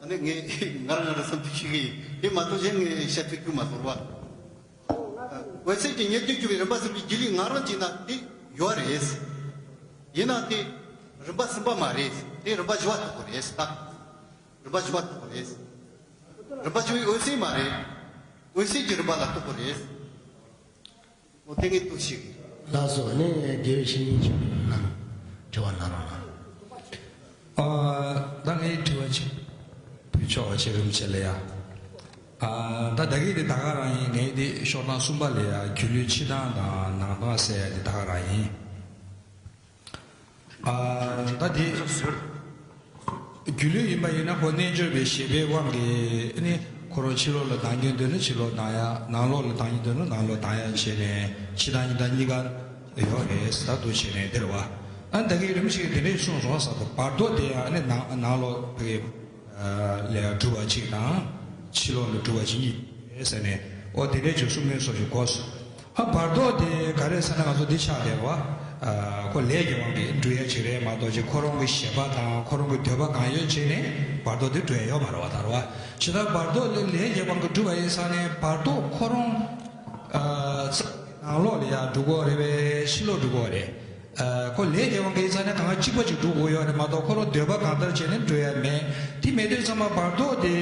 ཨ་ནི་ངས་ང་རང་ང་རང་བསམ་ཚུལ་ཞིག་གི་དེ་མ་གཏོགས་གཞན་ངས་བཤད་ཐུབ་རྒྱུ་མ་སོང་བ། འོད་གསལ་གྱི་ཉེར་སྦྱོར་གྱུར་པའི་རིམ་པ་གསུམ་གྱི་སྒྱུ་ལུས་ང་རང་བྱས་ན་དེ་ཡོད་རེད། ཡིན་ན་དེ་རིམ་པ་གསུམ་པ་མ་རེད། དེ་རིམ་པ་བཞི་པ་གཏོགས་པ་རེད་ད། རིམ་པ་བཞི་པ་གཏོགས་པ་རེད། རིམ་པ་བཞི་པའི་འོད་གསལ་མ་རེད། འོད་གསལ་གྱི་རིམ་པ་ལ་གཏོགས་པ་རེད། འོ་དེ་ངས་འདུག་ཞིག་ལགས་སོ། ནས་དགེ་བའི་བཤེས་གཉེན་ཆེན་པོ་ལ་དྲི་བ་གནང་རོགས་གནང་། ཨ། ད་ངའི་དྲི་བ་ཅིག་ཕུལ་ཆོག་པ་བྱེད་རིམ་བྱེད་ལ་ཡ། ཨ། ད་ད་གིན་དེ་ད་ག་རང་ཡིན། ངའི་དེ་ཤོག་གྲངས་གསུམ་པ་ལ་ཡ་སྒྱུ་ལུས་ཕྱི་དང་དང་ནང་དང་ཟེར་ཡ་དེ་ད་ག་རང་ཡིན། ཨ། ད་དེ་སྒྱུ་ལུས་ཡིན་པ་ཡིན་ན་ཁོ་རྣལ་འབྱོར་པའི་བཞེད་པའི་དབང་གིས་ནི་ཁོ་རང་ཕྱི་ལོགས་ལ་ལྡང་གིན་འདུག་ན་ཕྱི་ལོགས་ལྡང་ཡ། ནང་ལོགས་ལ་ལྡང་གིན་འདུག་ན་ནང་ལོགས་ལྡང་ཡ་བྱས་ནས་ཕྱི་དང་གཉིས་དང་གཉིས་ཀ་ཡོད་རེད་ཟེར་འདུག་བྱས་ནས་དེ་རེད་བ། ཨ། ད་གིན་རིམ་ཞིག་དེ་འདྲས་གསུངས་སོང་ཟེར་འདུག་བར་དོ་དེ་ཡང་ནི་ནང་ནང་ལོགས་ཕ་གི་ལས་གྲུབ་པ་གཅིག་དང་ཕྱི་ལོགས་ལ་གྲུབ་པ་གཅིག་གཉིས་ཟེར་ནས། ཨོ་དེ་འདྲའི་བརྗོད་གསུང་མིན་སོགས་ཞིག་གོ་སོང་། ཨ། བར་དོ་དེ་ག་རེ་ཟེར་ན་ང་ཚོ་འདི་ཆགས་བསྡད་པ། ཨ། ཁོ་ལས་ཀྱི་དབང་གིས་འགྲུབ་ཡ་ཅིག་རེད་མ་གཏོགས་ཅིག་ཁོ་རང་གི་བཞེད་པ་དང་ཁོ་རང་གི་འདོད་པ་གང་ཡོད་བྱས་ནས་བར་དོ་དེ་འགྲུབ་ཡ་ཡོད་མ་རེད་བ། ད་རེད་བ། ཇི་ལྟར་བར་དོ་ལས་ལས་ཀྱི་དབང་གིས་འགྲུབ་པ་ཡིན་ཙང་ནས་བར་དོ་ཁོ་རང་ཨ། ནང་ལོགས་ལ་ཡ་འགྲུབ་དགོས་རེད་པས། ཕྱི་ལོགས་འགྲུབ་དགོས་རེད། ཨ། ཁོ་ལས་ཀྱི་དབང་གིས་ཡིན་ཙང་ནས་གང་གཅིག་པ་ཅིག་འགྲུབ་དགོས་ཡོད་རེད་མ་གཏོགས་ཁོ་རང་འདོད་པ་གང་ལྟར་བྱས་ནས་འགྲུབ་ཡ་མེད། དེ་མེད་དུས་ཙམ་པ་བར་དོ་དེ།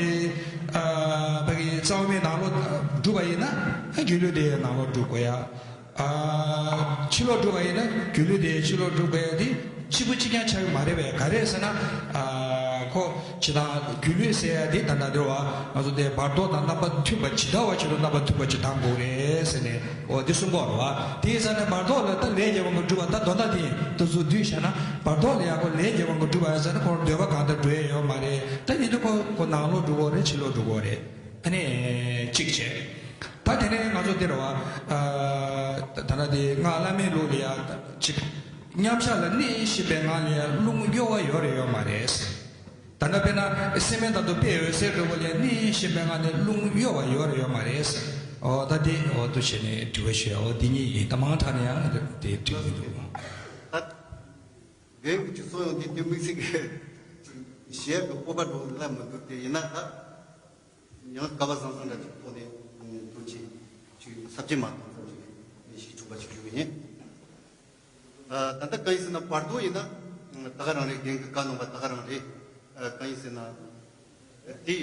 ཨ། ཕ་གི་རྩ་བ་མའི་ནང་ལོགས་འགྲུབ་པ་ཡིན་ན་ཨ་སྒྱུ་ལུས་དེ་ནང་ལོགས་འགྲུབ་དགོས་ཡ། ཨ། ཕྱི་ལོགས་འགྲུབ་པ་ཡིན་ན་སྒྱུ་ལུས་དེ་ཕྱི་ལོགས་འགྲུབ་དགོས་ཡ་དེ་གཅིག་པུ་གཅིག་རྐྱང་ཆགས་ཀྱི་མ་རེད་པས། ག་རེ་ཟེར་ན། ཨ། ཁོ་ཇི་ལྟར་སྒྱུ་ལུས་ཟེར་ཡ་དེ་ད་ལྟ་འདིར་བ་ང་ཚོ་དེ་བར་དོ་དང་རྣམ་པ་མཐུན་པ་ཇི་ལྟ་བ་བྱེད་རུང་རྣམ་པ་མཐུན་པ་ཅིག་ལྡང་དགོས་རེད་ཟེར་ནས། འོ་འདི་གསུང་གི་ཡོད་རེད་བ། དེ་ཡིན་ཙང་ནས་བར་དོ་ལ་ད་ལས་ཀྱི་དབང་གིས་འགྲུབ་པ་ད་དོན་དག་དེ་ཡིན། ད་གཟུགས་བསྡུས་བཞག་ན་བར་དོ་ལ་ཡ་ཁོ་ལས་ཀྱི་དབང་གིས་འགྲུབ་པ་ཡིན་ཙང་ནས་ཁོ་འདོད་པ་གང་ལྟར་འགྲུབ་ཡ་ཡོད་མ་རེད། ད་ཡིན་དུས་ཁོ་ཁོ་ནང་ལོགས་འགྲུབ་དགོས་རེད། ཕྱི་ལོགས་འགྲུབ་དགོས་རེད། ཨ་ནི་གཅིག་བྱས། ད་དེ་ནས་ང་ཚོ་འདིར་བ། ཨ། ད་ལྟ་དེ་སྔགས་བླ་མེད་ལུགས་ལ་ཡ་གཅིག་མཉམ་བཞག་ལ་གནས་ཤེས་པའི་ངང་ལ་ཡ་རླུང་གཡོ་བ་ཡོད་རེད་ཡོད་མ་རེད། ད་ལྟ་དཔེར་ན་སེམས་མེད་བརྡ་རྟོག་དཔེ་འོད་གསལ་འདྲ་བོ་ལ་ཡ་གནས་ཤེས་པའི་ངང་ནས་རླུང་གཡོ་བ་ཡོད་རེད་ཡོད་མ་རེད། འོ་ད་དེ་འོ་དུ་བྱས་ནས་དྲི་བ་ཞུ་ཡ། འོ་དེ་གཉིས་ཡིན། ད་མང་དྲགས་ན་ཡང་དེ་དྲི་གི་འདུག་ད་རྒན་གྱི་གསུང་ཡོང་དེ་དེ་དམིགས་བསལ་གྱི་ཞེ་གི་སྤོབས་པ་འགྲོ་ལ་མི་འདུག་དེ་ཡིན་ན་ད། ཡང་སྐལ་བ་བཟང་བཟང་འདྲ་ཅིག་ཐོག་ནས་འདུག་ཅིག་ཅིག་ས་བཅད་མ་གཏོགས་ཙམ་ཅིག་ཞིག་ཆོག་པ་ཅིག་ཞུ་གི་ཡིན། ཨ། ད་ལྟ་གང་ཡིན་ཟེར་ན་བར་དོ་ཡིན་ན་ད་ག་རང་རེད། རྒན་གྱིས་བཀའ་གནང་བ་ད་ག་རང་རེད། ཨ། གང་ཡིན་ཟེར་ན་དེ་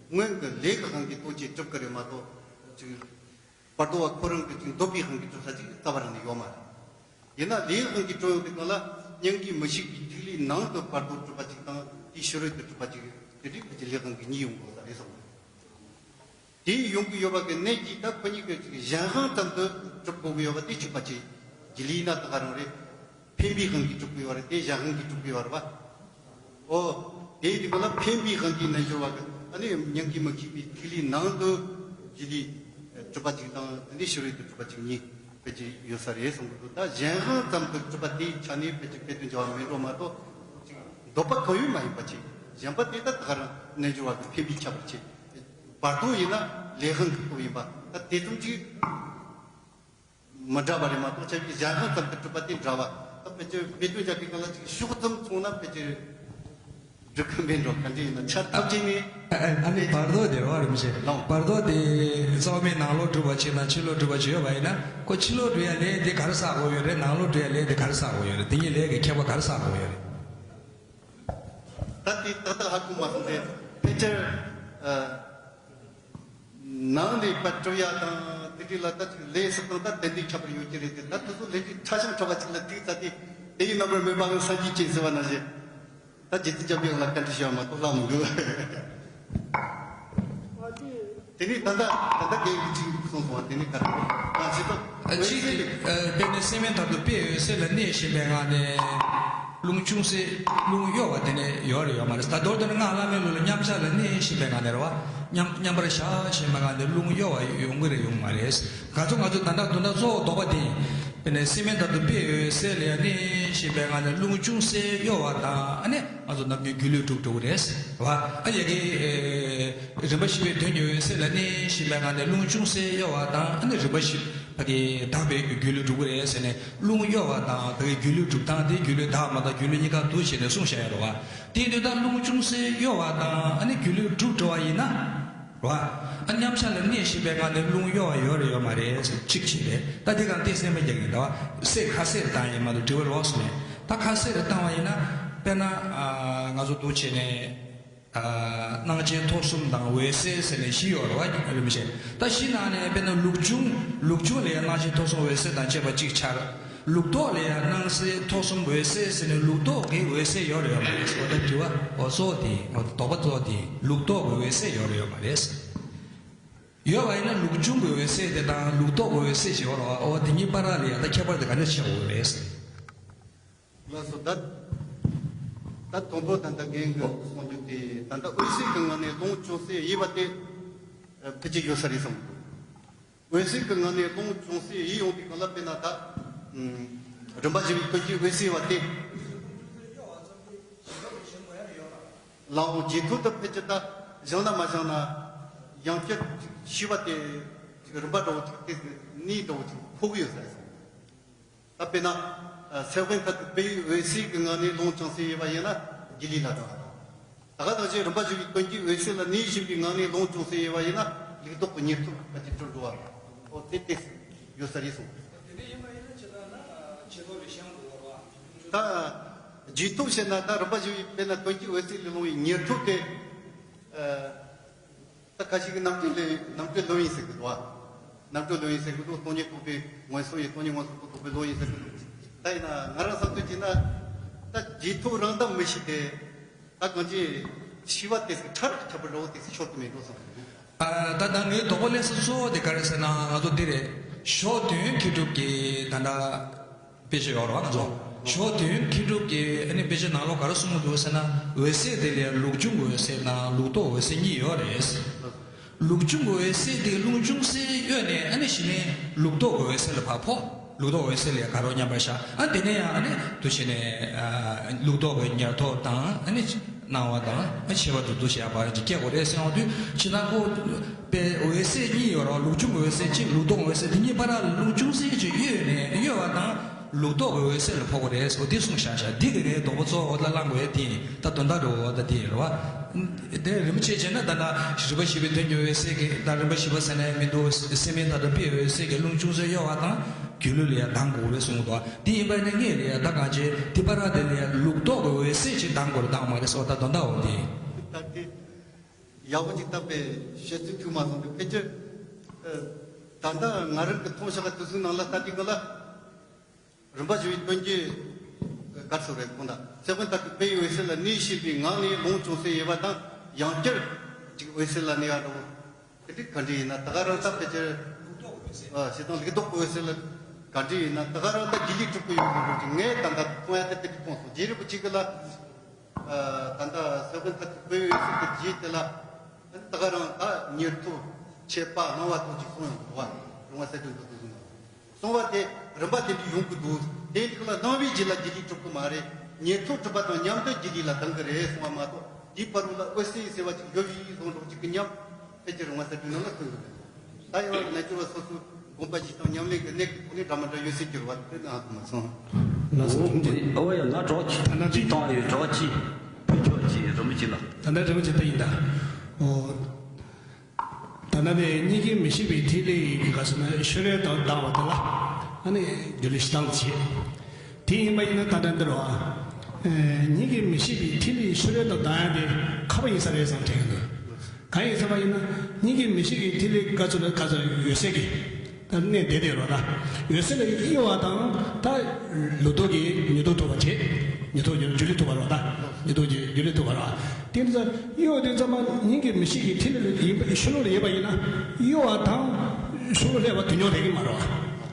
སྔོན་གྱི་ལས་ཀྱི་དབང་གིས་ལྟོ་ཆས་གྲུབ་ཀྱི་རེད་མ་གཏོགས་ཅིག་བར་དོ་བ་ཁོ་རང་གི་ཅིག་འདོད་པའི་དབང་གིས་གྲུབ་ས་ཅིག་རྩ་བ་རང་ནས་ཡོད་མ་རེད། ཡིན་ན་ལས་དབང་གིས་གྲུབ་ཡོང་དུས་སྒང་ལ་སྙིང་གའི་མི་ཤིགས་པའི་ཐིག་ལེའི་ནང་དུ་བར་དོ་གྲུབ་པ་ཅིག་དང་དེའི་ཕྱི་རོལ་དུ་གྲུབ་པ་ཅིག་དེ་འདྲའི་ཁ་ཅིག་ལས་དབང་གིས་གཉིས་ཡོང་དགོས་ས་རེད་བསམ། དེ་ཡོང་གི་ཡོད་པ་གི་གནད་ཀྱིས་ད་ཁོ་གཉིས་ཀྱི་ཅིག་གཞན་དབང་ཙམ་དུ་གྲུབ་དགོས་ཀྱི་ཡོད་པ་དེ་གཅིག་པ་ཅིག་སྒྱུ་ལུས་ན་ད་ག་རང་རེད། འཕེན་པའི་དབང་གིས་གྲུབ་ཀྱི་ཡོད་རེད། དེ་གཞན་དབང་གིས་གྲུབ་ཀྱི་ཡོད་རེད་པ། ཨོ། དེའི་དུས་ལ་འཕེན་པའི་དབང་གིས་རྣལ་འབྱོར་བ་གི་ཨ་ནི་སྙིང་གའི་མི་ཤིགས་པའི་ཐིག་ལེའི་ནང་དུ་སྒྱུ་ལུས་གྲུབ་པ་གཅིག་དང་དེ་ནས་ཕྱི་རོལ་དུ་གྲུབ་པ་གཅིག་གཉིས་ཕལ་ཆེར་ཡོད་ས་རེད་གསུང་གི་འདུག་ད་གཞན་དབང་ཙམ་དུ་གྲུབ་པ་དེའི་ཆ་ནས་ཕལ་ཆེར་དཔེ་དོན་འཇལ་བ་མེད་འགྲོ་མ་གཏོགས་གཅིག་འདོད་པ་གང་ཡོད་མ་ཡིན་པ་ཅིག་གཞན་པ་དེ་ད་ད་ག་རང་རྣལ་འབྱོར་བ་གི་འཕེན་པའི་ཁྱད་པར་ཆེ། བར་དོ་ཡིན་ན་ལས་དབང་གི་སྟོབས་ཡིན་པ་ད་དེ་ཙམ་གཅིག་མི་འདྲ་བ་རེད་མ་གཏོགས་ཆ་བཞག་གཞན་དབང་ཙམ་དུ་གྲུབ་པ་དེ་འདྲ་བ། ད་ཕལ་ཆེར་དཔེ་དོན་རྒྱག་གི་སྒང་ལ་ཅིག་ཤུགས་ཙམ་མཚུངས་ན་ཕལ་ཆེར་འགྲིག་གི་མེད་འགྲོ། ག་འདྲ་ཡིན་ན་ཆ་ཐམས་ཅད་ནི། ཨ་ནི་བར་དོ་དེ་རེད་བ། རིན་པོ་ཆེ། ལོང་། བར་དོ་དེ་རྩ་བ་མའི་ནང་ལོགས་གྲུབ་པ་ཅིག་དང་ཕྱི་ལོགས་གྲུབ་པ་ཅིག་ཡོད་པ་ཡིན་ན་ཁོ་ཕྱི་ལོགས་གྲུབ་ཡ་ལས་དེ་ག་རེ་བསགས་དགོས་ཡོད་རེད། ནང་ལོགས་གྲུབ་ཡ་ལས་དེ་ག་རེ་བསགས་དགོས་ཡོད་རེད། དེ་གཉིས་ལས་ཀྱི་ཁྱད་པར་ག་རེ་བསགས་དགོས་ཡོད་རེད། ད་དེ་ཏག་ཏག་ཧ་གོ་མ་སོང་སྟེ་ཕལ་ཆེར། ཨ། ནང་ནས་པར་སྤྲོད་ཡ་དང་དེ་འདྲ་ལ་ད་ཅིག་ལས་སུ་དང་ད་དེ་འདྲའི་ཁྱད་པར་ཡོད་ཀྱི་རེད་དེ། ད་དེ་ཚོ་ལས་ཀྱི་ཕྲ་ཞིང་ཕྲ་བ་ཅིག་ལ་ཐུག་ཚར་ཏེ་དེ་ཡི་རྣམ་པར་སྨིན་པའང་སངས་རྒྱས་ཀྱིས་ཟེར་བ་ནང་བཞིན། ད་རྗེ་བཙུན་འཇམ་པའི་དབྱངས་ལ་བཀའ་འདྲི་ཞུ་བ་མ་གཏོགས་ལྷག་མི་འདུག་དེ་ནས་ད་ལྟ་ད་ལྟ་རྒན་གྱིས་ཅིག་གསུངས་སོང་བ་དེ་ནས་ག་རེ་ང་ཚོས་ད་ཨ་ཅིག་འོད་གསལ་གྱི། ཨ། དཔེར་ན་སེམས་མེད་བརྡ་རྟོག་དཔེ་འོད་གསལ་ལ་གནས་ཤེས་པའི་ངང་ནས་རླུང་ཅུང་ཟད་རླུང་གཡོ་བ་དེ་ནས་ཡོད་རེད་ཡོད་མ་རེད། ད་མདོར་དེ་ནས་སྔགས་བླ་མེད་ལུགས་ལ་མཉམ་བཞག་ལ་གནས་ཤེས་པའི་ངང་ནས་རེད་བ། མཉམ་མཉམ་པར་བཞག་ཤེས་པའི་ངང་ནས་རླུང་གཡོ་བ་ཡོང་གི་རེད་ཡོང་མ་རེད། ང་ཚོ་ང་ཚོ་ད་ལྟ་དོན་དག་གཙོ་བོ་དོགས་པ་དེ་ཡིན། དཔེར་ན་སེམས་མེད་བརྡ་རྟོག་དཔེ་འོད་གསལ་ལ་ཡང་གནས་ཤེས་པའི་ངང་ནས་རླུང་ཅུང་ཟད་གཡོ་བ་དང་། ཨ་ནི་ང་ཚོ་ནམ་རྒྱུན་སྒྱུ་ལུས་གྲུབ་འགྲོ་གི་རེད་བ། ཨ། ཡ་གི། ཨེ། རིམ་པ་བཞི་པའི་དོན་གྱི་འོད་གསལ་ལ་གནས་ཤེས་པའི་ངང་ནས་རླུང་ཅུང་ཟད་གཡོ་བ་དང་། ཨ་ནི་རིམ་པ་བཞི། ཕ་གི་དག་པའི་སྒྱུ་ལུས་གྲུབ་ཀྱི་རེད་ཟེར་ནས། རླུང་གཡོ་བ་དང་ཕ་གི་སྒྱུ་ལུས་གྲུབ་སྟངས་དེ། སྒྱུ་ལུས་དག་མ་དག་སྒྱུ་ལུས་གཉིས་ཀ་འདུ་བྱས་ནས་གསུངས་བཞག་ཡོད་རེད་བ། དེ་ཡིན་དུས་ད་རླུང་ཅུང་ཟད་གཡོ་བ་དང་ཨ་ནི་སྒྱུ་ལུས་གྲུབ་འགྲོ་བ་ཡིན་ན། རེད་བ། ཨ་མཉམ་བཞག་ལ་གནས་བཞིན་པའི་ངང་ནས་རླུང་གཡོ་བ་ཡོད་རེད་ཡོད་མ་རེད་ཟེར་གཅིག་བྱས་རེད། ད་དེ་གང་ཏིག་སེམས་པ་རྒྱག་གི་འདུག་བ། སེ་ཁ་སེ་རེ་བཏང་ཡིན་མ་གཏོགས་དྲི་བ་ལོགས་སུ་མེད། ད་ཁ་སེ་རེ་བཏང་བ་ཡིན་ན། དཔེར་ན་ཨ་ང་ཚོ་འདུ་བྱས་ནས། ཨ་སྣང་མཆེད་ཐོབ་གསུམ་དང་འོད་གསལ་ཟེར་ནས་བཞི་ཡོད་རེད་བ། རིན་པོ་ཆེ། ད་བཞི་ནང་ནས་དཔེར་ན་ལུགས་འབྱུང་། ལུགས་འབྱུང་ལ་ཡང་སྣང་མཆེད་ཐོབ་གསུམ་འོད་གསལ་དང་བཅས་པ་གཅིག་ཆར། ལུགས་ལྡོག་ལ་ཡང་སྣང་མཆེད་ཐོབ་གསུམ་འོད་གསལ་ཟེར་ནས་ལུགས་ལྡོག་གི་འོད་གསལ་ཡོད་རེད་ཡོད་མ་རེད། འོ་ད་དྲི་བ་འོ་གཙོ་བོ་དེ། འོ་དོགས་པ་གཙོ་བོ་དེ་ལུགས་ལྡོག་གི་འོད་གསལ་ཡོད་རེད་ཡོད་མ་རེད། ཡོད་པ་ཡིན་ན་ལུགས་འབྱུང་གི་འོད་གསལ་དེ་དང་ལུགས་ལྡོག་གི་འོད་གསལ་ཞིག་ཡོད་རེད་བ། འོ་དེ་གཉིས་བར་ལ་ཡང་ད་ཁྱད་པར་དེ་ག་འདྲ་ཆགས་ཡོད་རེད། ལགས་སོ། ད་ད་དང་པོ་ད་ལྟ་རྒན་གྱིས་གསུངས་རྒྱུ་དེ། ད་ལྟ་འོད་གསལ་གྱི་ངང་ནས་རླུང་ཅུང་ཟད་ཡོད་པ་དེ་ཕལ་ཆེར་ཡོད་ས་རེད་བསམ་གྱི་འདུག། འོད་གསལ་གྱི་ངང་ནས་རླུང་ཅུང་ཟད་ཡོད་ཡོང་དུས་གང་ལ། དཔེར་ན་ད་རིམ་པ་བཞི་པའི་དོན་གྱི་འོད་གསལ་བ་དེ། ལའང་རྗེས་ཐོབ་ཏུ་ཕལ་ཆེར་ད་བཞེངས་ན་མ་བཞེངས་ན་ཡང་བསྐྱར་ཅིག་ཤེས་པ་དེ་ཅིག་རིམ་པ་འདྲ་བོ་ཅིག་དེ་གནས་འདྲ་བོ་ཅིག་ཕོག་གི་ཡོད་ས་རེད་བསམ། ད་དཔེར་ན་སེ་ཝན་ཐ་ཐུ་པའི་འོད་གསལ་གྱི་ངང་ནས་རླུང་ཅུང་ཟད་ཡོད་པ་ཡིན་ན་སྒྱིད་ལུག་ལ་འགྲོ་བ་དང་། ད་ག་ནང་བཞིན་རིམ་པ་བཞི་པའི་དོན་གྱི་འོད་གསལ་ལ་གནས་བཞིན་པའི་ངང་ནས་རླུང་ཅུང་ཟད་ཡོད་པ་ཡིན་ན་ལུགས་ལྡོག་གི་ཉེར་ཐོབ་ཀྱི་ཕལ་ཆེར་འགྲོ་བ། འོ་དེ་ཏོག་ཙམ་ཡོད་ས་རེད་གསུངས། དེ་འདྲ་ཡིན་པ་ཡིན་ན་ཇི་ལྟར་ན་རྗེས་ཐོབ་ལས་བྱུང་འགྲོ་བ། ད་རྗེས་ཐོབ་བཤད་ན་ད་རིམ་པ་བཞི་པའི་དཔེར་ན་དོན་གྱི་འོད་གསལ་ལས་སློང་བའི་ཉེར་ཐོབ་དེ། ད་ཁ་ཤས་ཀྱིས་རྣམ་གྲོལ་ལོ། རྣམ་གྲོལ་ལོ་ཡིན་ཟེར་གྱི་འདུག་བ། རྣམ་གྲོལ་ལོ་ཡིན་ཟེར་གྱི་འདུག། སྟོང་ཉིད་རྟོགས་པའི་ངོས་བཟུང་ཡིན། སྟོང་ཉིད་ངོས་བཟུང་དུ་རྟོགས་པའི་ལོ་ཡིན་ཟེར་གྱི་འདུག། ད་ཡིན་ན་ང་རང་བསམ་ཚུལ་བྱས་ན། ད་རྗེས་ཐོབ་རང་དང་མི་ཤེས་ཏེ། ད་གང་ཅི་ཤེས་པ་དེ་ཚོ་ཕྲ་རགས་ཁྱད་པར་འདྲ་བོ་དེ་ཚོ་ཤོར་གྱི་མེད་འགྲོ་བསམ་གྱི་འདུག། ཨ་ད་ད་ངའི་དོགས་པ་སླེབས་ས་གཙོ་བོ་དེ་ག་རེ་ཟེར་ན། ང་ཚོ་འདི་རེད། ཕྱོགས་དོན་མཁས་གྲུབ་ཀྱི་ད་ལྟ་དཔེ་ཆ་ཡོད་རེད་བ། ང་ཚོ་ཕྱོགས་དོན་མཁས་གྲུབ་ཀྱི་ཨ་ནི་དཔེ་ཆ་ནང་ལོགས་ག་རེ་གསུངས་འདུག་ཟེར་ན། འོད་གསལ་དེ་ལ་ལུགས་འབྱུང་གི་འོད་གསལ་དང་ལུགས་ལྡོག་འོད་གསལ་གཉིས་ཡོད་རེད། ལུགས་འབྱུང་གི་འོད་གསལ་དེ་རླུང་ཅུང་ཟད་གཡོས་ནས་ཨ་ནི་གཞི་ནས་ལུགས་ལྡོག་གི་འོད་གསལ་ལ་ཕར་ཕོག། ལུགས་ལྡོག་འོད་གསལ་ལ་དགའ་རབ་མཉམ་པར་བཞག། ཨ་དེ་ནས་ཡང་ཨ་ནི་འདུ་བྱེད་ནས་ཨ་ལུགས་ལྡོག་གི་ཉེར་ཐོབ་དང་ཨ་ནི་སྣང་བ་དང་ཨ་ཤེས་པ་དེ་འདུ་བྱེད་པ་རེ་ཅིག་སྐྱེ་དགོས་རེད་ཟེར་ཡོང་དུས། ཕྱི་ནང་ཁོ་པའི་འོད་གསལ་གཉིས་ཡོད་རེད་བ། ལུགས་འབྱུང་གི་འོད་གསལ་གཅིག། ལུགས་ལྡོག་འོད་གསལ། དེ་གཉིས་བར་ལ་རླུང་ཅུང་ཟད་ཅིག་གཡོས་ནས། གཡོས་པ་དང་ལུགས་ལྡོག་གི་འོད་གསལ་ལ་ཕོག་གི་རེད་ཟེར། འོ་དེ་གསུངས་བཞག་བཞག། འདི་གི་ངའི་དོགས་པ་གཙོ་བོ་ལ་ལངས་དགོས་ཡ་དེ་ཡིན། ད་དོན་དག་འགྲོ་འོ་ད་དེ་ཡིན་རེད་བ། དེ་རིན་པོ་ཆེ་བྱས་ན་ད་ལྟ་རིམ་པ་བཞི་པའི་དོན་གྱི་འོད་གསལ་གྱི། ད་རིམ་པ་བཞི་པ་ཟེར་ནས་མི་འདུག། སེམས་མེད་ད་ལྟ་པའི་འོད་གསལ་གྱི་རླུང་ཅུང་ཟད་གཡོ་བ་དང་སྒྱུ་ལུས་ལ་ཡང་ལྡང་དགོས་རེད་གསུངས་འདུག། འདི་ཡིན་པ་ནི་ངས་ལ་ཡང་ད་གང་བྱེད། དེ་བར་ལ་དེ་ལ་ཡང་ལུགས་ལྡོག་གི་འོད་གསལ་ཅིག་ལྡང་དགོས་རེད་ལྡང་མ་རེད་ཟེར་བ། ད་དོན་དག་འོ་དེ། ད་དེ་ཡག་པོ་ཅིག་བཏབ་པའི་བཤད་ཚུལ་ཐུག་མ་སོང་དུས། ཕལ་ཆེར་ད་ལྟ་ང་རང་གི་མཐོང་བྱ་གི་དུས་ཚོད་ནང་ལ་ལྟ་དུས་ག་ལ། རིམ་པ་བཞི་པའི་དོན་གྱི་ག་རེ་ཟེར་རེད་ཁོང་ད། སེ་ཝན་ཐ་ཐུ་པའི་འོད་གསལ་ལ་གནས་བཞིན་པའི་ངང་ནས་རླུང་ཅུང་ཟད་ཡོད་པ་དང་། ཡང་བསྐྱར་ཅིག་འོད་གསལ་ལ་གནས་པ་འདྲ་བོ། དེ་འདྲ་ག་འདྲ་ཡིན་ན་ད་ག་རང་ད་ཕལ་ཆེར་ཨ་བྱེད་སྟངས་ལུགས་ལྡོག་གི་འོད་གསལ་ལ་ག་འདྲ་ཡིན་ན་ད་ག་རང་ད་སྒྱིད་ལུག་གྲུབ་ཀྱི་ཡོད་པ་འདྲ་བོ་ཅིག་ངས་ད་ལྟ་མཐོང་ཡ་དེ་དེ་འདྲ་མཐོང་སོང་། རྗེ་རིན་པོ་ཆེ་གིས་ལ། ད་ལྟ་སེ་ཝན་ཐ་ཐུ་པའི་འོད་གསལ་དེ་རྗེས་དེ་ལ་ད་ག་རང་ད་ཉེར་ཐོབ་མཆེད་པ་སྣང་བ་དང་ཅིག་གསུངས་ཡོང་འདུག་བ། རུང་བ་གསལ་སྒྲོན་དུ་དུ་གསུངས་ཡོང་། གསུངས་པ་དེ་རིམ་པ་དེ་འདྲ་ཡོང་གི་འདུག། དེ་འདྲ་ལ་སྣང་བའི་རྗེས་ལ་སྒྱིད་ལུག་གྲུབ་ཀྱི་མ་རེད། ཉེར་ཐོབ་གྲུབ་པ་དང་མཉམ་དུ་སྒྱིད་ལུག་ལ་ལྡང་གི་རེད་གསུངས་པ་མ་གཏོགས། དེའི་བར་དུ་ལ་འོད་གསལ་ཟེར་བ་ཅིག་ཡོད་བཞིན་བཟོ་འདྲ་ཅིག་གི་ཉམས་ཕལ་ཆེར་རུང་བ་གསལ་སྒྲོན་ནང་ལ་ཐོན་ཡོད་རེད། ད་ཡང་རྣལ་འབྱོར་བ་སོ་སོའི་དགོངས་པ་བཞེས་སྟངས་ཉམས་ལེན་གྱི་གནད་ཀྱི་ཐོག་ནས་འདྲ་མི་འདྲ་ཡོད་སྲིད་ཀྱི་རེད་བ། དེ་ནའང་མ་སོང་། ལགས་སོ། ཨོ་ཡ། ང་གྲོགས་ཀྱི་ད་ནང་ཅིག་བཏང་ཡོད། གྲོགས་ཀྱི་ཕུལ་ཆོག་ཅིག་རིན་པོ་ཆེ་ལགས། ད་ནང་རིན་པོ་ཆེ་ད་ཡིན་ད། ཨོ། ད་ནང་ནས་གཉིད་ཀྱིས་མི་ཤིགས་པའི་ཐིག་ལེ་ཡི་ག་ཟེར་ན་ཤུ་རེ་དང་ལྡང་བ་དེ་ལ་ཨ་ནི་སྒྱུ་ལུས་ཤི་སྟངས་བྱེད། དེ་ཡིན་པ་ཡིན་ན་ད་ལྟ་འདི་རུ་ཨ། གཉིད་ཀྱིས་མི་ཤིགས་པའི་ཐིག་ལེ་ཤུ་རེ་དང་ལྡང་ཡ་དེ་ཁ་བ་ཡིན་ས་རེད་བསམ་དྲན་གྱི་འདུག། གང་ཡིན་ཟེར་བ་ཡིན་ན་གཉིད་ཀྱིས་མི་ཤིགས་པའི་ཐིག་ལེ་ག་ཚོད་ལ་ག་ཚོད་འོད་གསལ་གྱི་ད་གནས་བསྡད་དེ་རོ་ད། འོད་གསལ་ལ་གཡོ་བ་དང་ད་ལུགས་ལྡོག་གི་ཉེར་ཐོབ་ཐོབ་པ་བྱེད། ཉེར་ཐོབ་ཀྱི་སྒྱུ་ལུས་ཐོབ་པ་རོ་ད། ཉེར་ཐོབ་ཀྱི་སྒྱུ་ལུས་ཐོབ་པ་རོ། དེ་ནི་ད་གཡོ་དུས་ཙམ་པ་གཉིད་ཀྱིས་མི་ཤིགས་པའི་ཐིག་ལེ་ལ་ཡིན་པ་ཤུ་ལུག་ལ་ཡོད་པ་ཡིན་ན་གཡོ་བ་དང་ཤུ་ལུག་སླེབས་པ་དུས་མཉམ་རེད་ཀྱི་མ་རོ།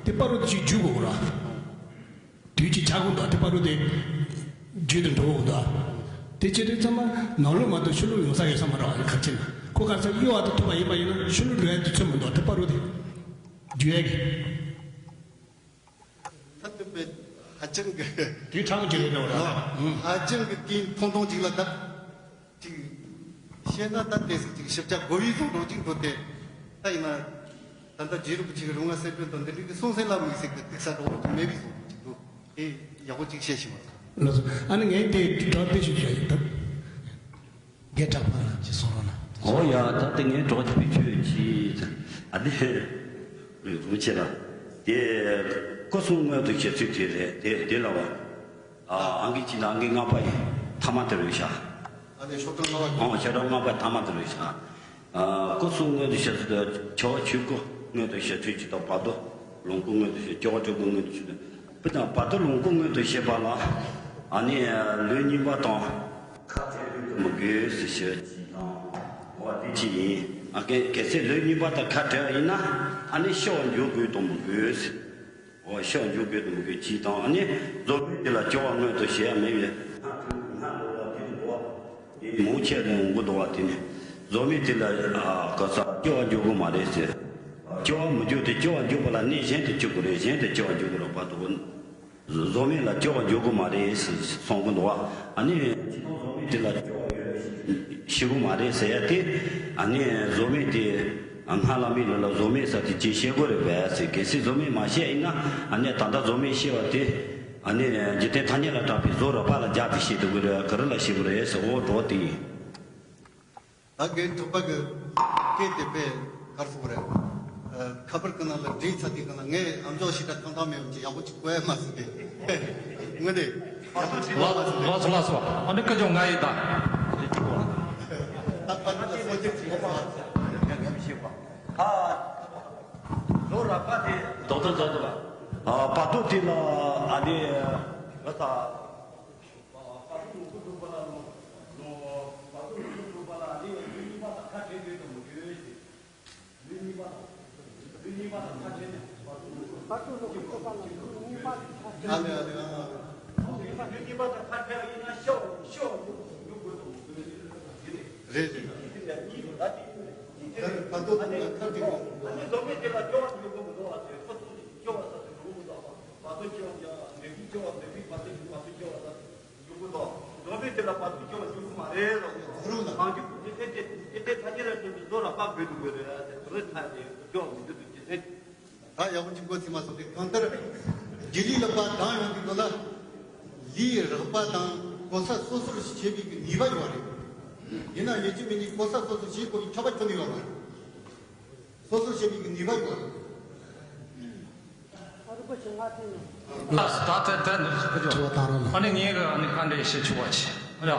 དེ་བར་དུ་ཅིག་འཇུག་དགོས་རོ། དུས་གཅིག་ཆགས་ཀྱི་འདུག། དེ་བར་དུ་དེ་རྒྱུན་དུ་འགྲོ་འོང་འདུག། དེ་བྱེད་དུས་ཙམ་པ་ནང་ལོགས་མ་གཏོགས་ཕྱི་ལོགས་ཡོང་ས་ཡོད་ས་མ་རེད་བ། ག་ཅི་ན་ཁོ་ག་ས་གཡོ་བ་དང་ཐུག་པ་ཡིན་པ་ཡིན་ན་ཕྱི་ལོགས་འགྲོ་ཡ་དེ་ཚོད་མི་འདུག། དེ་བར་དུ་དེ་རྒྱུ་ཡ་གི། ད་དེ་བས་ཧ་ཅང་གི་དུས་གྲངས་ཀྱི་རེད་འདུག་ར། ཧ་ཅང་གི་དུས་ཐུང་ཐུང་ཅིག་ལ་ད། ཅིག་བཤད་ན་ད་དེ་ཅིག་ཞིབ་ཆ་དགོས་པའི་བཟོ་འདྲ་ཅིག་འདུག་སྟེ། ད་ཡིན་ན། ད་ལྟ་རྗེ་རིན་པོ་ཆེ་གི་རིང་ལ་གསལ་སྒྲོན་དང་འདི་འདྲའི་གི་གསུང་སེམས་ལ་དམིགས་བསལ་གྱི་ཐུག་ས་འགྲོ་བ་མེད་པའི་བཟོ་ཅིག་འདུག་དེ་ཡག་པོ་ཅིག་བཤད་ཤེས་པ། ལགས་སོ། ཨ་ནི་ངས་དེ་དྲི་བ་དེ་ཞིག་བྱ་ཡིན་ད། རྒན་གྲགས་པ་ལགས་ཀྱིས་གསུང་རོགས་གནང་། ཨོ་ཡ། ད་དེ་ངས་གྲོགས་ཀྱི་བེད་སྤྱོད་ཀྱིས་ཨ་ནི་རིན་པོ་ཆེ་ལ་དེ་སྐུ་གསུང་མངོན་དུ་བྱེད་ཚུལ་དེ་རེད། དེ་དེ་ལ་བ། ཨ་ཨང་ཀི་གཅིག་ན་ཨང་ཀི་ལྔ་པ་ཡི་མཐའ་མ་དེ་རེད་ཤག་ཨ་ནི་ཤོག་གྲངས་ལྔ་པ། ཨོ་ཤོག་གྲངས་ལྔ་པ་མཐའ་མ་དེ་རེད་ཤག་ཨ་སྐུ་གསུང་མངོན་དུ་བྱེད་ཚུལ་དེ་ཕྱོགས་ཆོས་སྐུ་མངོན་དུ་བྱེད་ཚུལ་གཅིག་དང་བར་དོ་ལོངས་སྐུ་མངོན་དུ་བྱེད། སྐྱེ་བ་སྤྲུལ་སྐུ་མངོན་དུ་བྱེད། དཔེར་ན་བར་དོ་ལོངས་སྐུ་མངོན་དུ་བྱེད་པ་ལ་ཨ་ནི་ལུས་གཉིས་པ་དང་ཁ་བྲལ་དགོས་དུ་མི་དགོས་ཟེར་ཞུ་ཅིག་དང་། འོ་དེ་གཅིག་ཡིན། ཨ་གལ་གལ་སྲིད་ལུས་གཉིས་པ་དང་ཁ་བྲལ་ཡིན་ན་ཨ་ནི་ཤི་བར་འགྱུར་དགོས་དུ་མི་དགོས་ཟེར། འོ་ཤི་བར་འགྱུར་དགོས་དུ་མི་དགོས་གཅིག་དང་། ཨ་ནི་བཟོ་མེད་དེ་ལ་སྐྱེ་བ་མངོན་དུ་བྱེད་ཡ་མེད་པས། སྔ་དྲོ་སྔ་ལོ་ལ་དེ་འདུག་བ། དེ་མུ་ཆད་དུ་འོང་གི་འདུག་བ། དེ་ནི་བཟོ་མེད་དེ་ལ་ཨ་ག་ས་སྐྱེ་བ་འགྱུར་གི་མ་རེད་ཟེར། སྐྱེ་བ་མི་འགྱུར་ཏེ་སྐྱེ་བ་འགྱུར་བ་ལ་གནས་གཞན་དུ་སྐྱེ་དགོས་རེད། གཞན་དུ་སྐྱེ་བ་འགྱུར་གི་རེད་པ་འདུག་བཟོ་མེད་ལ་སྐྱེ་བ་འགྱུར་གི་མ་རེད་ཟེར་གསུང་གི་འདུག་བ། ཨ་ནི་བཟོ་མེད་དེ་ལ་སྐྱེ་བ་ཡོད་ཤི་གི་མ་རེད་ཟེར་ཡ་དེ། ཨ་ནི་བཟོ་མེད་དེ་སྔ་ལ་མི་ལ་ལ་བཟོ་མེད་ཟེར་དེ་ཅིག་བཤད་དགོས་རེད་པས་ཟེར། གལ་སྲིད་བཟོ་མེད་མ་བཤད་ཡིན་ན་ཨ་ནི་ད་ལྟ་བཟོ་མེད་བཤད་པ་དེ་ཨ་ནི་འཇིག་རྟེན་ཐ་སྙད་ལ་གྲགས་པའི་བཟོ་རགས་པ་ལ་སྦྱར་ཏེ་བཤད་དགོས་རེད། ག་རེ་ལ་བཤད་དགོས་རེད་ཟེར། འོ་འགྲོ་དེ་ཡིན། ད་རྒན་གྲགས་པ་གི་སྐད་དེ་དཔེ་གར་སོང་རེད། ཨ་ཁ་པར་གི་ནང་ལ་འདྲེས་ཚར་དུས་གི་ནང་ངས་ཨམ་ཅོག་ཞིག་ད་ཐང་ཐང་མེད་པ་ཅིག་ཡག་པོ་ཅིག་གོ་ཡ་མ་སོང་སྟེ། དངོས་གནས་ཡག་པོ་ཅིག་གོ་ཡ་མ་སོང་སྟེ། ལགས་སོ་ལགས་སོ། ཨ་ནི་སྐུ་ཞབས་ང་ཡིན་ད། ད་པར་དུ་སོ་ཅིག་ཅིག་ཡོད་པ། ཨ་ལོ་ར་པ་དེ་རྡོག་རྡོག་རྡོག་རྡོག་ཨ་བར་དོ་དེ་ལ་ཨ་ནི་ང་ད། རེད་རེད། འགྱུར་གི་འདུག་བཟོ་མེད་དེ་ལ་བར་དུ་སྐྱེ་བ་འགྱུར་གི་མ་རེད་ལབ་ཡོད། རང་རྒྱུད་ཀྱི་ཨེ་ཏེ་ཨེ་ཏེ་ཐ་སྙད་ར་ཅན་གྱི་བཟོ་ར་པ་དགོས་འདུག་དགོས་རེད། དེ་རེད་ཐ་དེ་སྐྱེ་བ་མི་འདུག་དུ་ཅི་ཟེར། ད་ཡག་པོ་ཅིག་གོ་ཚིག་མ་སོང་སྟེ། གང་ལྟར་རྗེ་ལུས་ལ་བར་ལྡང་ཡོང་གི་འདུག་ལ། ལུས་རགས་པ་དང་གོ་ས་སོ་སོར་ཕྱེ་བའི་གི་ནུས་པ་ཡོད་རེད། ཡིན་ན་ཡོད་ཀྱི་མིན་གྱི་གོ་ས་སོ་སོར་ཕྱེ་དགོས་པའི་ཁྱབ་པ་ཁྱོན་ནས་ཡོད་མ་རེད། སོ་སོར་ཕྱེ་བའི་གི་ནུས་པ་ཡོད་རེད། ལགས་སོ། ད་ད་ད་འདི་ཞུ་གི་ཆོག་དྲི་བ་དང་རོ་ན། ཨ་ནི་ངས་གི་ཨ་ནི་བཀའ་འདྲི་ཞུ་ཆོག་པ་ཆེ། ཨ་ལ།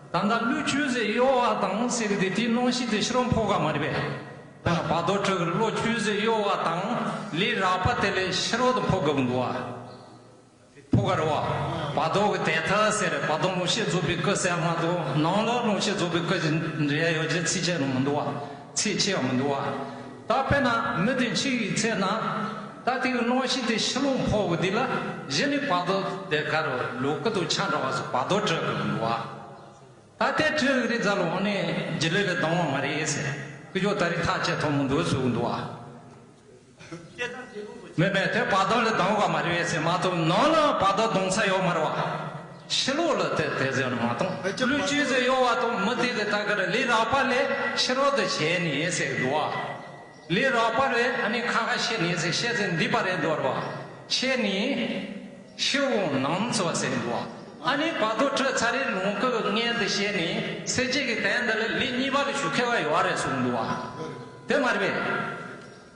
ད་ལྟ་བློ་ཆོས་ཟེར་གཡོ་བ་དང་ཟེར་གི་དེ་དེའི་སྣང་ཤས་དེ་ཕྱི་རོལ་ཕོག་ག་མ་རེད་པས། ད་བར་དོ་གྲུབ་གི་བློ་ཆོས་ཟེར་གཡོ་བ་དང་ལས་རགས་པ་དེ་ལས་ཕྱི་རོལ་དུ་ཕོག་དགོས་གི་འདུག་བ། ཕོག་ག་རེད་བ། བར་དོ་གི་དེ་ཐ་ཟེར་བར་དོ་སྣང་ཤས་རྫོགས་པའི་སྐུ་ཟེར་མ་གཏོགས་ནང་ལ་སྣང་ཤས་རྫོགས་པའི་སྐུ་ཟེར་ཡ་ཡོད་ཀྱི་ཚིག་ཆད་ནི་མི་འདུག་བ། ཚིག་ཆད་ཡང་མི་འདུག་བ། ད་དཔེར་ན་མི་དེ་འཆི་བའི་ཚེ་ན་ད་དེ་གི་སྣང་ཤས་དེ་ཕྱི་ལོགས་ཕོག་གི་དེ་ལ་གཞི་ནས་བར་དོ་དེ་ག་རུ་ལོག་གི་དུ་ཆ་འདྲ་བ་སོགས་བར་དོ་གྲུབ་གི་མི་འདུག་བ། ད་དེ་གྲུབ་གི་རེད་ཟེར་ལོ་ནི་རྗེ་ལུས་ལ་ལྡང་བ་མ་རེད་ཟེར། སྐུ་ཞབས་ད་རེས་ཐག་བཅད་ཐུབ་མི་འདུག་ཟེར་གི་འདུག་བ། མེད་མེད། དེ་བར་དོ་ལ་ལྡང་བ་མ་རེད་ཟེར་མ་གཏོགས་ནང་ལ་བར་དོ་ལྡང་ས་ཡོད་མ་རེད་བ། ཕྱི་ལོགས་ལ་དེ་དེ་ཟེར་ནི་མ་གཏོགས་བློ་ཆོས་ཟེར་གཡོ་བ་དང་མི་དེ་གི་ད་ག་རེ་ལས་རགས་པ་ལས་ཕྱི་རོལ་དུ་བྱས་ནས་ཟེར་གི་འདུག་བ། ལས་རགས་པ་ལས་ཨ་ནི་ཁ་ཁ་བཤད་ནས་ཟེར་བཤད་ཚེ་འདི་པ་རེད་འདུག་བ། བཤད་ནས་ཕྱི་འོང་ནང་འཚོ་བ་ཟེར་གི་འདུག་བ། ཨ་ནི་བར་དོ་གྲུབ་ཚར་རེ་ལོངས་སྐུ་གི་མངལ་དུ་བྱས་ནས་སེམས་ཅན་གྱི་དོན་དག་ལ་ལུས་གཉིས་པ་ལ་ཞུགས་མཁས་པ་ཡོད་རེད་གསུངས་འདུག་བ། དེ་མ་རེད་པས།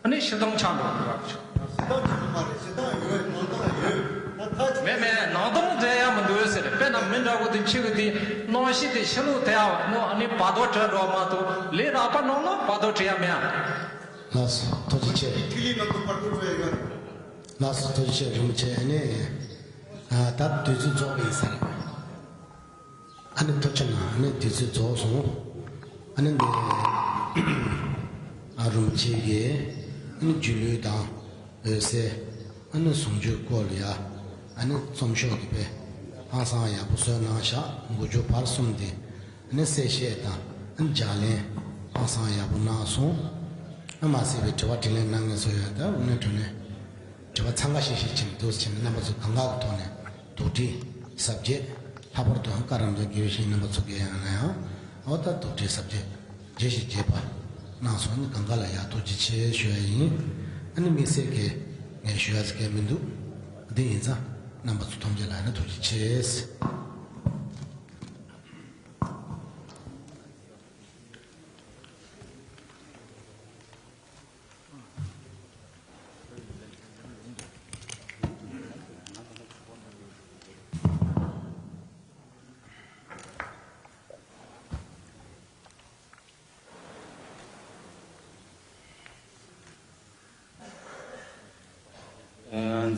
ཨ་ནི་ཕྱི་ལྡང་ཆགས་འགྲོ་གི་རེད། ཕྱི་ལྡང་ཆགས་མ་རེད། ཕྱི་ལྡང་ཡོད། ནང་ལྡང་ཡོད། ད་ཐག་ཆོད། མེད་མེད། ནང་ལྡང་དེ་ཡང་མི་འདུག་ཟེར། དཔེར་ན་མི་འདྲ་བོ་དེ་འཆི་གི་དེ་སྣང་ཤས་དེ་ཕྱི་ལོགས་དེ་ཡང་ནོ། ཨ་ནི་བར་དོ་གྲུབ་འགྲོ་མ་གཏོགས་ལས་རགས་པ་ནང་ལ་བར་དོ་གྲུབ་ཡ་མེད་ཨ། ལགས་སོ། ཐུགས་རྗེ་ཆེ། ཐིག་ལེ་ནང་དུ་བར་དོ་གྲུབ་ཡ་ཡོད། ལགས་སོ། ཐུགས་རྗེ་ཆེ། རིན་པོ་ཆེ། ཨ་ནི་ཨ་ད་དུས་ཚོད་རྫོགས་པ་ཡིན་ས་རེད། ཨ་ནི་ཐུགས་རྗེ་གནང་། ཨ་ནི་དུས་ཚོད་རྫོགས་སོང་། ཨ་ནི་འདི་ཨ་རིན་པོ་ཆེ་གིས་ཨ་ནི་སྒྱུ་ལུས་དང་འོད་གསལ། ཨ་ནི་ཟུང་འཇུག་སྐོར་ལ་ཡ་ཨ་ནི་རྩོམ་ཤོག་དེ་དཔེ་ཧང་སང་ཡག་པོ་བཟོས་གནང་ཤག་མགོ་མཇུག་བར་གསུམ་དེ་ཨ་ནི་གསལ་བཤད་དང་ཨ་ནི་ལྗགས་ལན་ཧང་སང་ཡག་པོ་གནང་སོང་། ཨ་མ་ཟད་པའི་དྲི་བ་དྲིས་ལན་གནང་མཁན་ཚོ་ཡང་ད་དངོས་གནས་དྲང་གནས། དྲི་བ་འཚང་ཁ་ཤིག་ཤིག་བྱིན་འདུག་ཟེར་ནས་རྣམ་པ་ཚོ་གང་ག་གི་ཐོག་ནས་ཐུགས་རྗེ་ཆེ་ཟབ་རྒྱས། ལྷག་པར་དུ་བཀའ་རམས་པ་དགེ་བའི་བཤེས་གཉེན་རྣམ་པ་ཚོ་གིས་ཡང་ན་ཡང་འོ་ད་ཐུགས་རྗེ་ཆེ་ཟབ་རྒྱས། རྗེས་ཤིག་རྒྱས་པ། གནང་སོང་། ཨ་ནི་གང་ག་ལ་ཡང་ཐུགས་རྗེ་ཆེ་ཞུ་ཡ་ཡིན། ཨ་ནི་དམིགས་བསལ་གྱི་ངས་ཞུ་ཡ་ཟེར་མཁན་མི་འདུག་དེ་ཡིན་ཙང་རྣམ་པ་ཚོ་ཐམས་ཅད་ལ་ཡང་ན་ཐུགས་རྗེ་ཆེ།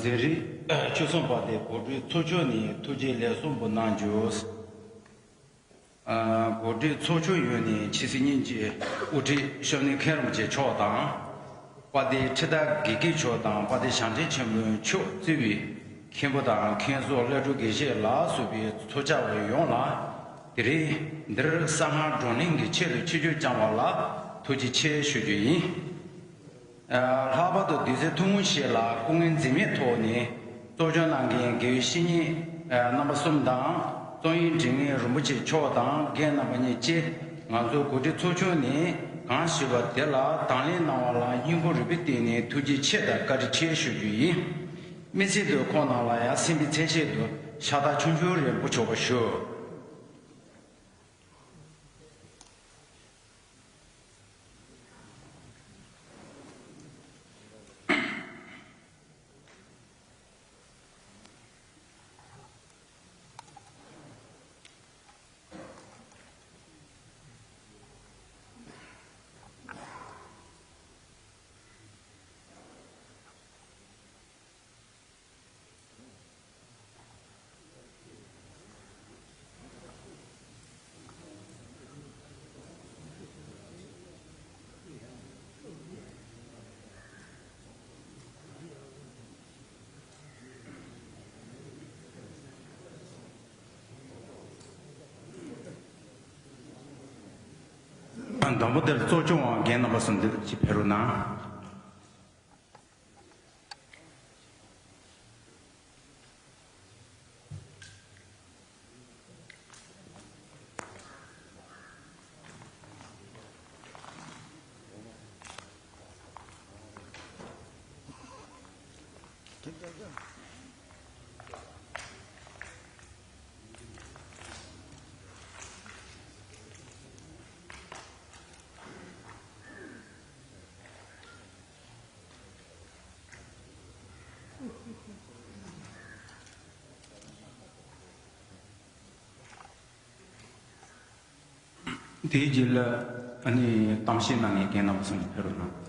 འཛིན་རིམ་བཅུ་གསུམ་པ་དེ་གོ་སྒྲིག་ཚོགས་ཆུང་ནས་ཐུགས་རྗེ་ལེགས་གསུང་པོ་གནང་རྒྱུ། གོ་སྒྲིག་ཚོགས་ཆུང་ཡོངས་ནས་ཕྱི་སྲིད་གཉིས་ཀྱི་དབུ་ཁྲིད་ཤོ་ནི་མཁན་རིན་པོ་ཆེ་མཆོག་དང་། དཔལ་ལྡན་ཁྲི་ཟླ་དགེ་བཀོད་མཆོག་དང་དཔལ་ལྡན་ཞབས་འདྲེན་ཆེན་པོ་མཆོག་གཙོས་པའི་མཁན་པོ་དང་མཁན་ཟུར་སློབ་ཕྲུག་དགེ་བཤེས་ལ་སོགས་པའི་ཚོགས་བཅར་བ་ཡོངས་ལ། དེ་རིང་འདིར་གསང་སྔགས་བགྲོ་གླེང་གི་ཆེད་དུ་ཆིབས་བསྒྱུར་བསྐྱངས་པ་ལ་ཐུགས་རྗེ་ཆེ་ཞུ་རྒྱུ་ཡིན། ལྷག་པར་དུ་དུས་ཚོད་ཐུང་ངུ་ཞིག་ལ་སྐུ་ངལ་འཛེམས་མེད་ཐོག་ནས་གཙོ་སྐྱོང་གནང་མཁན་དགེ་བའི་བཤེས་གཉེན་རྣམ་པ་གསུམ་དང་། རྩོམ་ཡིག་འབྲི་མཁན་རིན་པོ་ཆེ་མཆོག་དང་རྒན་རྣམ་པ་གཉིས་བཅས་ང་ཚོའི་གོ་སྒྲིག་ཚོགས་ཆུང་ནས་གང་ཞུས་པ་དེ་ལ་དང་ལེན་གནང་བ་ལ་སྙིང་ཁོང་རུས་པའི་གཏིང་ནས་ཐུགས་རྗེ་ཆེ་དང་བཀའ་དྲིན་ཆེ་ཞུ་རྒྱུ་ཡིན། དམིགས་བསལ་དུ་ཁོང་རྣམས་ལ་ཡང་སེམས་པའི་མཚན་ཤས་དུ་ཕྱག་རྟགས་ཆུང་ཆུང་རེ་འབུལ་ཆོག་པ་ཞུ། དང་པོ་དེར་གཙོ་སྐྱོང་བ་རྒན་རྣམ་པ་གསུམ་འདི་ཅིག་ཕེབས་རོགས་གནང་། དེའི་རྗེས་ལ་ཨ་ནི་གཏམ་བཤད་གནང་མཁན་རྒན་རྣམ་པ་གསུམ་ཕེབས་རོགས་གནང་།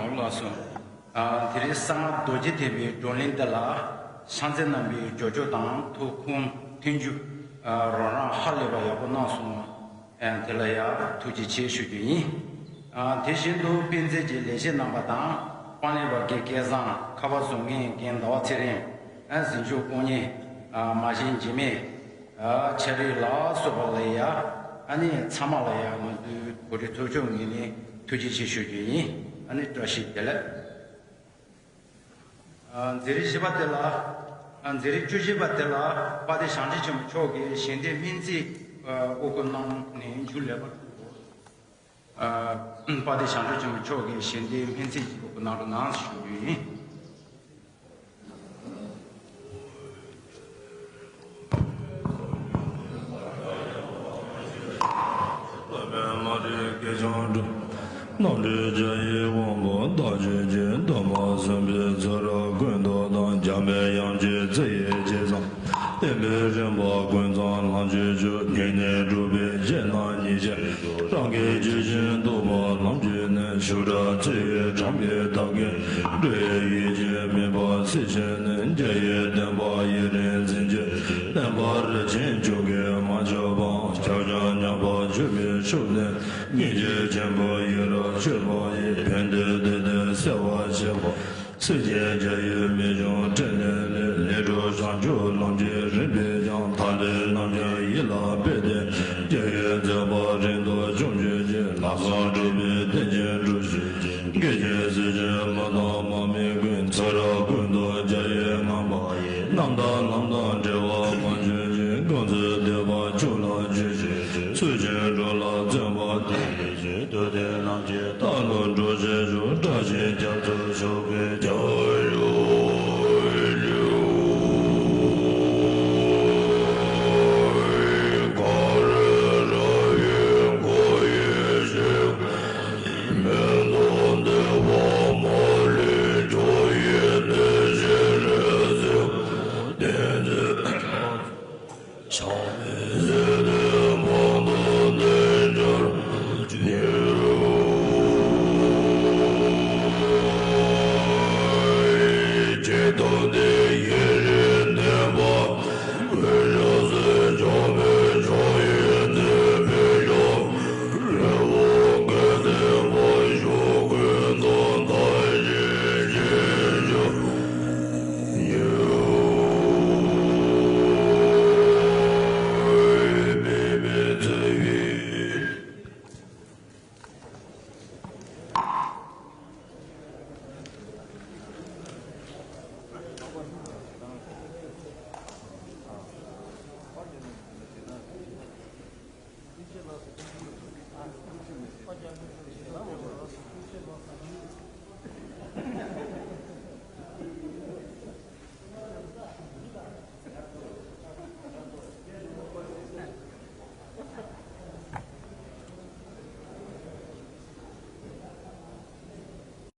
འོ་ལགས་སོ། ཨ། དེ་རིང་གསང་སྔགས་རྡོ་རྗེ་ཐེག་པའི་བགྲོ་གླེང་འདི་ལ་ཕྱག་འཚལ་གནང་བའི་ཇོ་ཇོ་དང་ཐུགས་ཁུངས་མཐུན་འཇུག་ཨ། རོགས་རམ་ཧ་ལས་པ་ཡག་པོ་གནང་སོང་། ཨ། དེ་ལ་ཡང་ཐུགས་རྗེ་ཆེ་ཞུ་རྒྱུ་ཡིན། ཨ། དེ་བཞིན་དུ་དཔེ་མཛོད་ཀྱི་ལས་བྱེད་རྣམ་པ་དང་། པང་ལེན་པ་དགེ་སྐལ་བཟང་། ཁ་པར་བཟོ་མཁན་རྒན་ཟླ་བ་ཚེ་རིང་། ཨ། གཟིམ་ཤོག་སྐུ་ཉིད། ཨ། མ་གཞི་འཇིགས་མེད། ཨ། ཆ་རིག་ལ་སོགས་པ་ལ་ཡང་ ཨ་ནི་ཚང་མ་ལ་ཡང་ང་ཚོའི་གོ་སྒྲིག་ཚོགས་ཆུང་ངོས་ནས་ཐུགས་རྗེ་ཆེ་ཞུ་རྒྱུ་ཡིན། ཨ་ནི་བཀྲ་ཤིས་བདེ་ལེགས། ཨ། མཛད་རིམ་བཞི་པ་དེ་ལ། ཨ། མཛད་རིམ་བཅུ་བཞི་པ་དེ་ལ་དཔལ་ལྡན་ཞང་ཁྲི་ཆེན་པོ་མཆོག་གིས་ཞལ་འདེབས་སྨོན་ཚིག་ཨ། དབུ་བསྐུལ་གནང་ནས་མཇུག་ལེགས་པར་གྲུབ། ཨ། དཔལ་ལྡན་ཞང་ཁྲི་ཆེན་པོ་མཆོག་གིས་ཞལ་འདེབས་སྨོན་ཚིག་ཅིག་དབུ་བསྐུལ་གནང་རོགས་གནང་ཞུ་རྒྱུ་ཡིན། རྣམ་འདྲེན་རྒྱ་ཡི་དབང་པོ་བདག་ཆོས་ཀྱི་སྟོན་པ་གསུམ་པའི་ཚུལ་ཁྲིམས་ཀུན་ཏུ་དང་། འཇམ་པའི་དབྱངས་ཀྱི་ཚེ་ཡི་རྗེས་སུ། བསྟན་པའི་རིམ་པ་ཀུན་ཚང་ལམ་གྱི་མཆོག་ཉིད་ནི་གྲུབ་པའི་རྗེ་རྣམ་གཉིས་ཀྱི། རང་གི་ཇི་བཞིན་རྟོགས་པ་ལམ་གྱིས་ནི། ཞུ་དག་ཚེ་ཡི་གྲངས་ཀྱིས་བདག་གི། འགྲོ་བའི་ཡིད་ཀྱི་མུན་པ་སེལ་ཕྱིར་ནི། རྒྱ་ཡི་བསྟན་པ་ཡུན་རིང་འཛིན་ཕྱིར། བསྟན་པ་རིན་ཆེན་མཆོག་གིས་མ་ཆག་པ། ཕྱག་རྒྱ་ཉམས་པ་བཅོས་པའི་ཕྱོགས་ནས། སྙིང་རྗེ་ཆེན་པོ་ཡུལ་རབ་སྤྱོད་པ་ཡིས། ཕན་བདེ་བདེ་སྟེ་གསལ་བར་བྱེད་པ། སེམས་ཅན་རྒྱ་ཡི་མི་འབྱུང་འཕྲིན་ལས་ལས། ལས་གྲུབ་བྱང་ཆུབ་ལམ་གྱི་རིམ་པས་ཀྱང་། ཐར་པའི་ལམ་གྱི་ཡིད་ལ་སྤེལ་ཏེ། རྒྱ་ཡི་མཛད་པ་རིང་དུ་སྐྱོང་གྱུར་ཅིག་ལམ་བཟང་སྒྲུབ་པའི་བསྟན་བཅོས་སྒྲུབ་ཤིག་དགེ་བཅུའི་སྲིད་ཞིའི་མི་དང་མ་མི་ཀུན། ཚུལ་ཁྲིམས་ཀུན་ཏུ་རྒྱ་ཡི་ངང་པ་ཡིས། རྣམ་དག་ལམ་དང་བྲལ་བ་མ་བྱོན་ཅིག་དཀོན་བརྩེགས་སྡིག་པ་ཕྱོགས་ལ་བཅོས་ཤིག་ཚུལ་ཁྲིམས་སྒྲོག་ལ་བརྩོན་པ་དེ་ཡིས་བྱོས། དུས་མཐའི་ལམ་གྱི་རྟ་ལོ་འགྲོ།